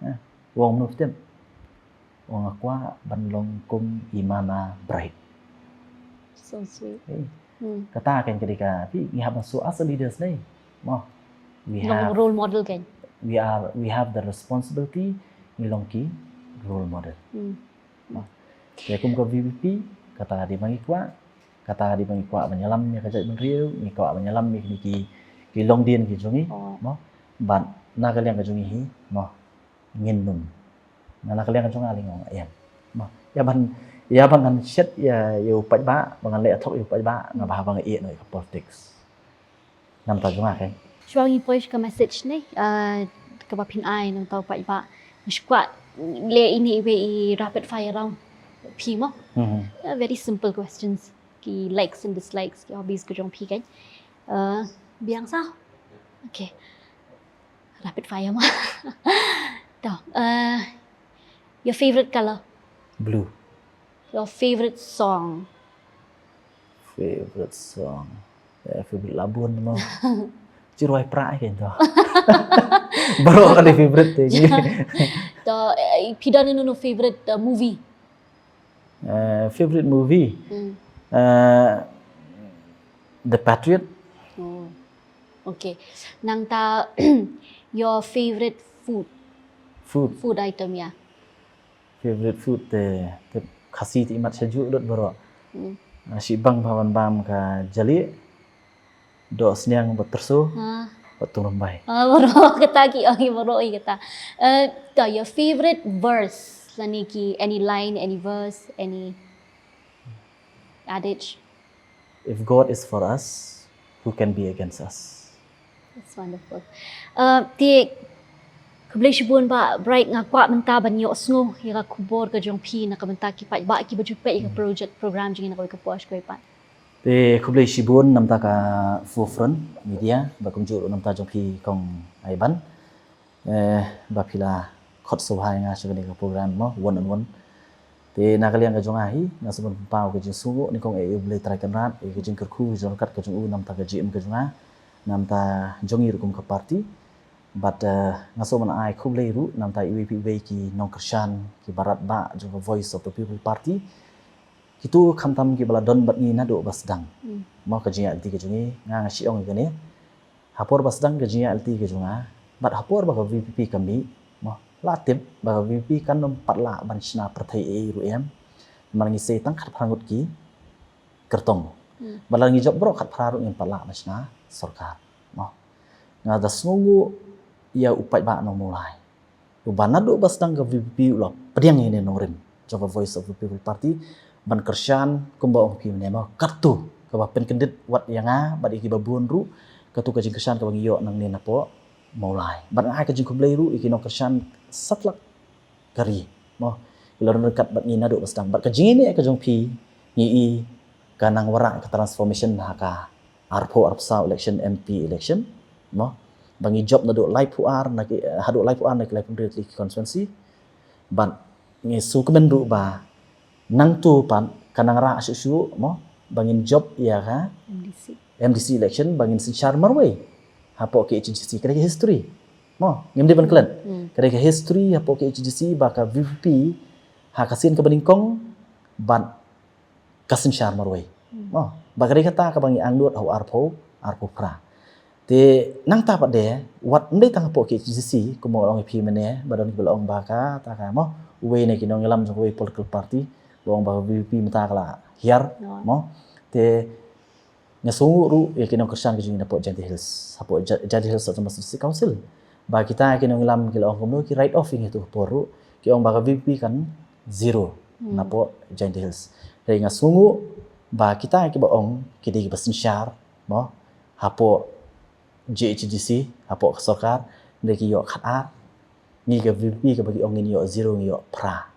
Ha, u ong mano tip. U ong nga kwah ban long kum i Mama Bright. So sweet. Eh, Hmm. kata kan ka dei ka, phi, ngi hap ban shu as a leaders ne. Mo. We Long have role model kan. We are, we have the responsibility, ngi long ki role model. Hmm. Mo. Te kum ka V P P, kata dei ma ngi kwah, kata dei ma ngi kwah ban ïalam ïa ka jaitbynriew, ngi kwah ban ïalam ïa kine ki, ki longdien ki jong ngi, Oh. mo. Bad na ka liang ka jong ngi hi, mo. Ngin nym. Na, na ka liang ka jong nga lei nga ong em. Mo. Ïa ban, ïa ban ngan shet ïa, ïa u paidbah, ba ngan leh ïa thok ïa u paidbah, nga bha ba nga ïeh noh ïa ka politics. Namta jong nga kan. Shuwa ngi poi sha ka message ne, uh, kaba phin ai na uta u paidbah. Ngi shu kwah leh ine iwei i rapid fire round. Phi mo. Hmm. Uh, very simple questions. Ki likes and dislikes, ki hobbies ka jong phi kan. Uh, biang sa. Okay. Rapid fire mo. To, uh, your favorite color? Blue. Your favorite song? Favorite song. Eh, favorite labun mo. Chi rwai pra ai kein to. Baroh ka dei favorite te ki. To, eh, phi don ïa uno uno favorite, uh, movie? Eh, favorite movie? Hmm. Eh, The Patriot. Oh. Okay. Nangta your favorite food? Food. Food item, yeah. Favorite food te, te Khasi te imat sha juh lut baroh. Hmm. Ah, shibang bha ban bam ka jali. Doh sniang bad tyrso. Ha. Bad tung rymbai. Ah, baroh kata ki ong baroh i kata. Eh, to, your favorite verse? Lane ki any line, any verse, any adage? If God is for us, who can be against us? That's wonderful. Uh, te khublei shibun Bah Bright, nga kwah mynta ban ïohsngew ïa ka khubor ka jong phi na ka bynta ki paidbah kiba ju peit ïa ka project program jong ngi na kawei ka por sha kawei pat. Te khublei shibun namta ka Forefront Media, bad kumjuh ruh namta jong phi Kong Aiban. Eh, ba phi la khot sngewbha ïa nga sha kane ka program mo, one on one. Te na ka liang ka jong nga hi, nga sngewbha ban pynpaw ka jingsngewnguh nyngkong ïa U Blei Trai Kynrad, ïa ka jingkyrkhu jong ka jong u namta ka jingim ka jong nga, namta jong ngi ruh kum ka party. Bad, eh, nga sngewbha ban ai khublei ruh namta iwei pa iwei ki nongkyrshan, ki barat bah jong ka Voice of the People Party. Kito khamtam kiba la don bad ngi naduh ba sdang. Hmm. Mo, ka jingïaid lynti ka jong ngi, nga nga shu ong ïa kane. Ha por ba sdang ka jingïaid lynti ka jong nga, bad ha por ba ka V P P ka mih, mo, la tip ba ka V P P kan ym pat lah ban shna pyrthei ei ei ruh em. Namar ngi sei tang khatphra ngut ki kyrtong. Hmm. Bad lada ngi jop baroh khatphra ruh ngim pat lah ban shna sorkar. Mo. Nga da sngewnguh ïa u paidbah nong Mawlai. Uba naduh ba sdang ka V P P u la pdiang ïa ine i nongrim jong ka Voice of the People Party ban kyrshan kumba ong phi mynne mo, katto kaba pynkyndit wat ïa nga bad ïa kiba bun ruh, katto ka jingkyrshan kaba ngi ïoh nangne napoh Mawlai. Bad nga ai ka jingkhublei ruh ïa ki nongkyrshan satlak ka ri mo, ki la don ryngkat bad ngi naduh ba sdang. Bad ka jingïaineh ka jong phi ngi i ka nang wanrah ka transformation ha ka arphew arphew saw election, M P election, mo. Ba ngi jop naduh laiphew ar na ki, haduh laiphew ar na ki laiphew hynriew tylli ki constituency. Bad ngi sngewkmen ruh ba nangta pat ka nang rah shuh shuh, mo, ba ngin jop ïa ka M D C. M D C election ba ngin synshar marwei hapoh K H A D C, ka dei ka history. Mo, ngim dei ban klet. Hmm. Ka dei ka history hapoh K H A D C ba ka V P P ha ka sien kaba nyngkong bad ka synshar marwei. Hmm. Mo, ba ka dei kata kaba ngi angnud ha u arphew, arphew phra. Te nangta pat de, wat ym dei tang hapoh K H A D C, kumba nga la ong ïa phi mynne, ba don kiba la ong ba kata ka, mo, uwei na ki nongïalam jong kawei political party, ba ong ba ka V P P mynta ka la hiar, mo. Te nga sngewnguh ruh ïa ki nongkyrshan ki jong ngi napoh Jaintia Hills, hapoh Ja-, Jaintia Hills Autonomous District Council. Ba kita ki nongïalam ki la ong kumno ki write off ïa ngi tu por ruh, ki ong ba ka V P P kan zero napoh Jaintia Hills. Hynrei nga sngewnguh ba kita kiba ong ki dei kiba synshar, mo, hapoh J H A D C, hapoh ka sorkar, hynrei ki ïoh khatar. Ngi ka VPP kaba ki ong ngin ïoh zero ngi ïoh phra.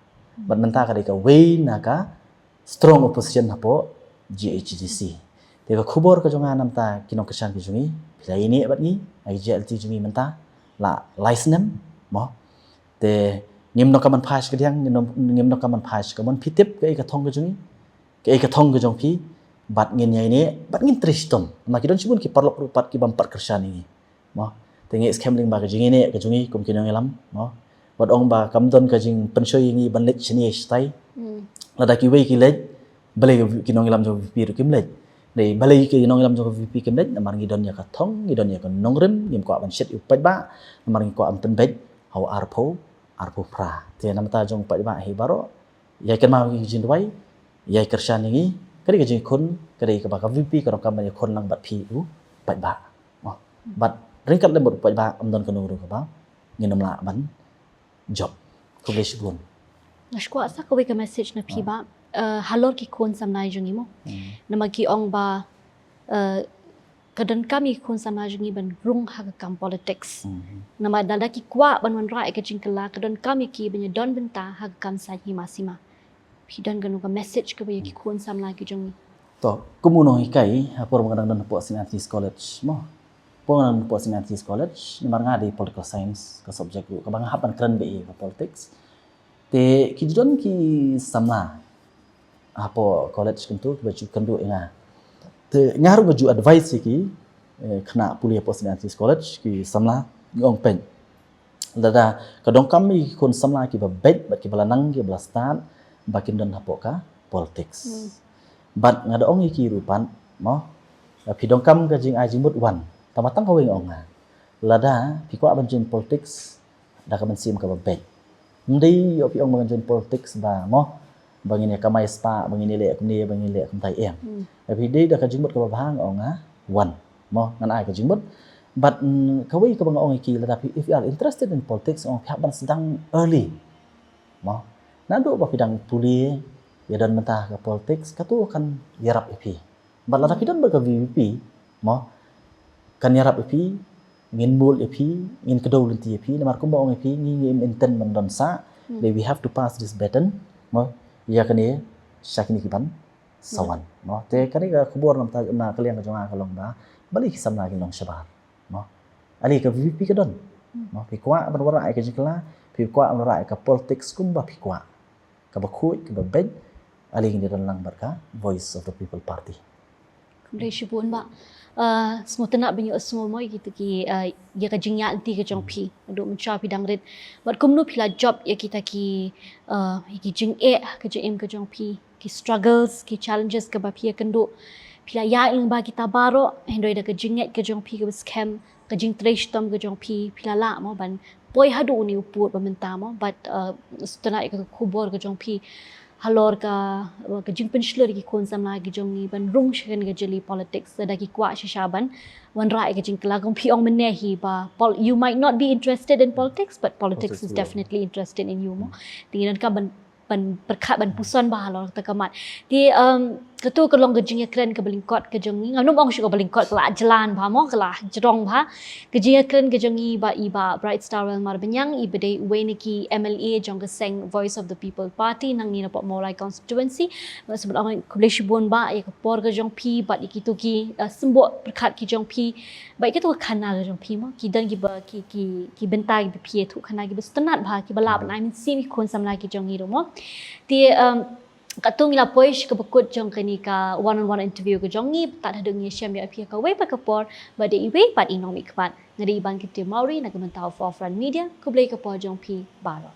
Bad mynta ka dei kawei na ka strong opposition hapoh GHADC. Te ka khubor ka jong nga na bynta ki nongkyrshan ki jong ngi, phi la ïohi bad ngi, ai JLT jong ngi mynta la lai snem mo. Te ngim nang ka man phai sha ka diang, ngim nang ka man phai sha ka mon, phi tip kaei ka thong ka jong ngi, kaei ka thong ka jong phi. Bad ngin ïohi bad ngin trei shitom. Namar ki don shibun ki paralok ruh pat ki bym pat kyrshan ïa ngi mo. Te ngi skhem lyngba ka jingïohi ka jong ngi kum ki nongïalam mo. Wat ong ba kam don ka jingpynshoi ïa ngi ban leit shane shatai. Lada kiwei ki leit, balei ki nongïalam jong VPP ruh kim leit? Dei, balei ki nongïalam jong VPP kim leit? Namar ngi don ïa ka thong, ngi don ïa ka nongrim, ngim kwah ban shet ïa u paidbah, namar ngi kwah ban pynbeit ha u arphew, arphew phra. Te na bynta jong u paidbah hi baroh, ïa kynmaw ïa ki jingduwai, ïa kyrshan ïa ngi, ka dei ka jingkhun, ka dei kaba ka VPP ka donkam ban ïakhun lang bad phi u paidbah. Bad ryngkat lem bad u paidbah, ym don kano ruh kaba ngin ym lah ban jop. Khublei shibun. Nga sngewkwah sa kawei ka message na phi bah, eh, halor ki khun samla jong ngi mo. Namar ki ong ba, eh, ka donkam ïa ki khun samla jong ngi ban rung ha ka kam politics. Namar lada ki kwah ban wanrah ïa ka jingkylla, ka donkam ïa ki ban ïadon bynta ha ka kam saiñ hima sima. Phi don kano ka message kaba ïa ki khun samla ki jong ngi? To, kum u nonghikai, ha por ba nga dang don hapoh St Anthony's College mo. Por nga dang don hapoh St Anthony's College, namar nga dei political science ka subject ruh, kaba nga hap ban kren beit ïa ka politics. Te ki ju don ki samla hapoh college kumto kiba ju kynduh ïa nga. Te nga ruh nga ju advice ïa ki, eh, khynnah pule hapoh St Anthony's College, ki samla, nga ong peit, lada ka donkam ïa ki khun samla kiba beit bad kiba la nang kiba la stad ba kin don hapoh ka politics. Bad nga da ong ïa ki ruh pat mo, phi donkam ka jingai jingmut, wan. Tangba tang kawei nga ong nga, lada phi kwah ban join politics, da ka mynsiem kaba beit. Ym dei ïoh phi ong ba ngan join politics ba mo, ba ngin ïa kamai spah, ba ngin ïa leh kumne, ba ngin ïa leh kumtai, em. Phi dei da ka jingmut kaba bha, nga ong nga, wan. Mo, ngan ai ka jingmut. Bad, mm, kawei kaba nga ong ïa ki, lada phi, if you are interested in politics, nga ong phi hap ban sdang early mo. Naduh ba phi dang pule, ïa don bynta ha ka politics, kato kan ïarap ïa phi. Bad lada phi don bad ka VPP mo, kan ïarap ïa phi, ngin mut ïa phi, ngin kdew lynti ïa phi, namar kumba ong ïa phi, ngi ngim intend ban don sah. Dei, we have to pass this baton mo, ïa kane sha kine ki ban sa wan mo. Te kane ka khubor na ka liang ka jong nga ka long ba, balei ki samla ki long shabar mo. Ale ka VPP ka don mo, phi kwah ban wanrah ïa ka jingkylla, phi kwah ban wanrah ïa ka politics kumba phi kwah, kaba khuid, kaba beit, ale ngin ïa don lang bad ka Voice of the People Party. Khublei shibun bah. Uh, sngewtynnat ban ïohsngew mo ïa kito ki, uh, ïa ka jingïaid lynti ka jong phi. Naduh mynshwa phi dang rit. Bad kumno phi la jop ïa kita ki, uh, ïa ki jingeh ka jingim ka jong phi, ki struggles, ki challenges kaba phi ïakynduh. Phi la ïaid lyngba kita baroh, hynrei da ka jingngeit ka jong phi kaba skhem, ka jingtrei shitom ka jong phi, phi la lah mo ban poi haduh une u pud ba mynta mo. Bad, uh, sngewtynnat ïa ka khubor ka jong phi halor ka, ka jingpynshlur ïa ki khun samla ki jong ngi ban rung sha kane ka jylli politics, lada ki kwah shisha ban wanrah ïa ka jingkylla, kum phi ong mynne hi ba, pol-, you might not be interested in politics, but politics is definitely interested in you mo. Te ngi donkam ban, ban pyrkhat, ban puson bha halor kata ka mat. Te, um, kato ka long ka jingïakren kaba lyngkot ka jong ngi. Ngam nym ong shuh kaba lyngkot, ka la jlan bha mo, ka la jrong bha. Ka jingïakren ka jong ngi bad i Bah Brightstarwell Marbaniang, iba dei uwei na ki MLA jong ka seng Voice of the People Party nangne napoh Mawlai constituency. Nga sngewbha ong khublei shibun bah ïa ka por ka jong phi bad ïa kito ki, uh, symboh pyrkhat ki jong phi. Bad ïa kito ki khana ka jong phi mo, ki don kiba, ki, ki, ki bynta kiba phi ïathuh khana kiba sngewtynnat bha, kiba lah ban ai mynsiem ïa ki khun samla ki jong ngi ruh mo. Te, um, katto ngi la poi sha kaba kut jong kane ka one on one interview ka jong ngi, tad haduh ngi ïashem ïa phi ha kawei pat ka por bad da iwei pat i nongmihkhmat. Nga dei Iban Kynthei Mawrie na ka bynta u Forefront Media. Khublei ka por jong phi baroh.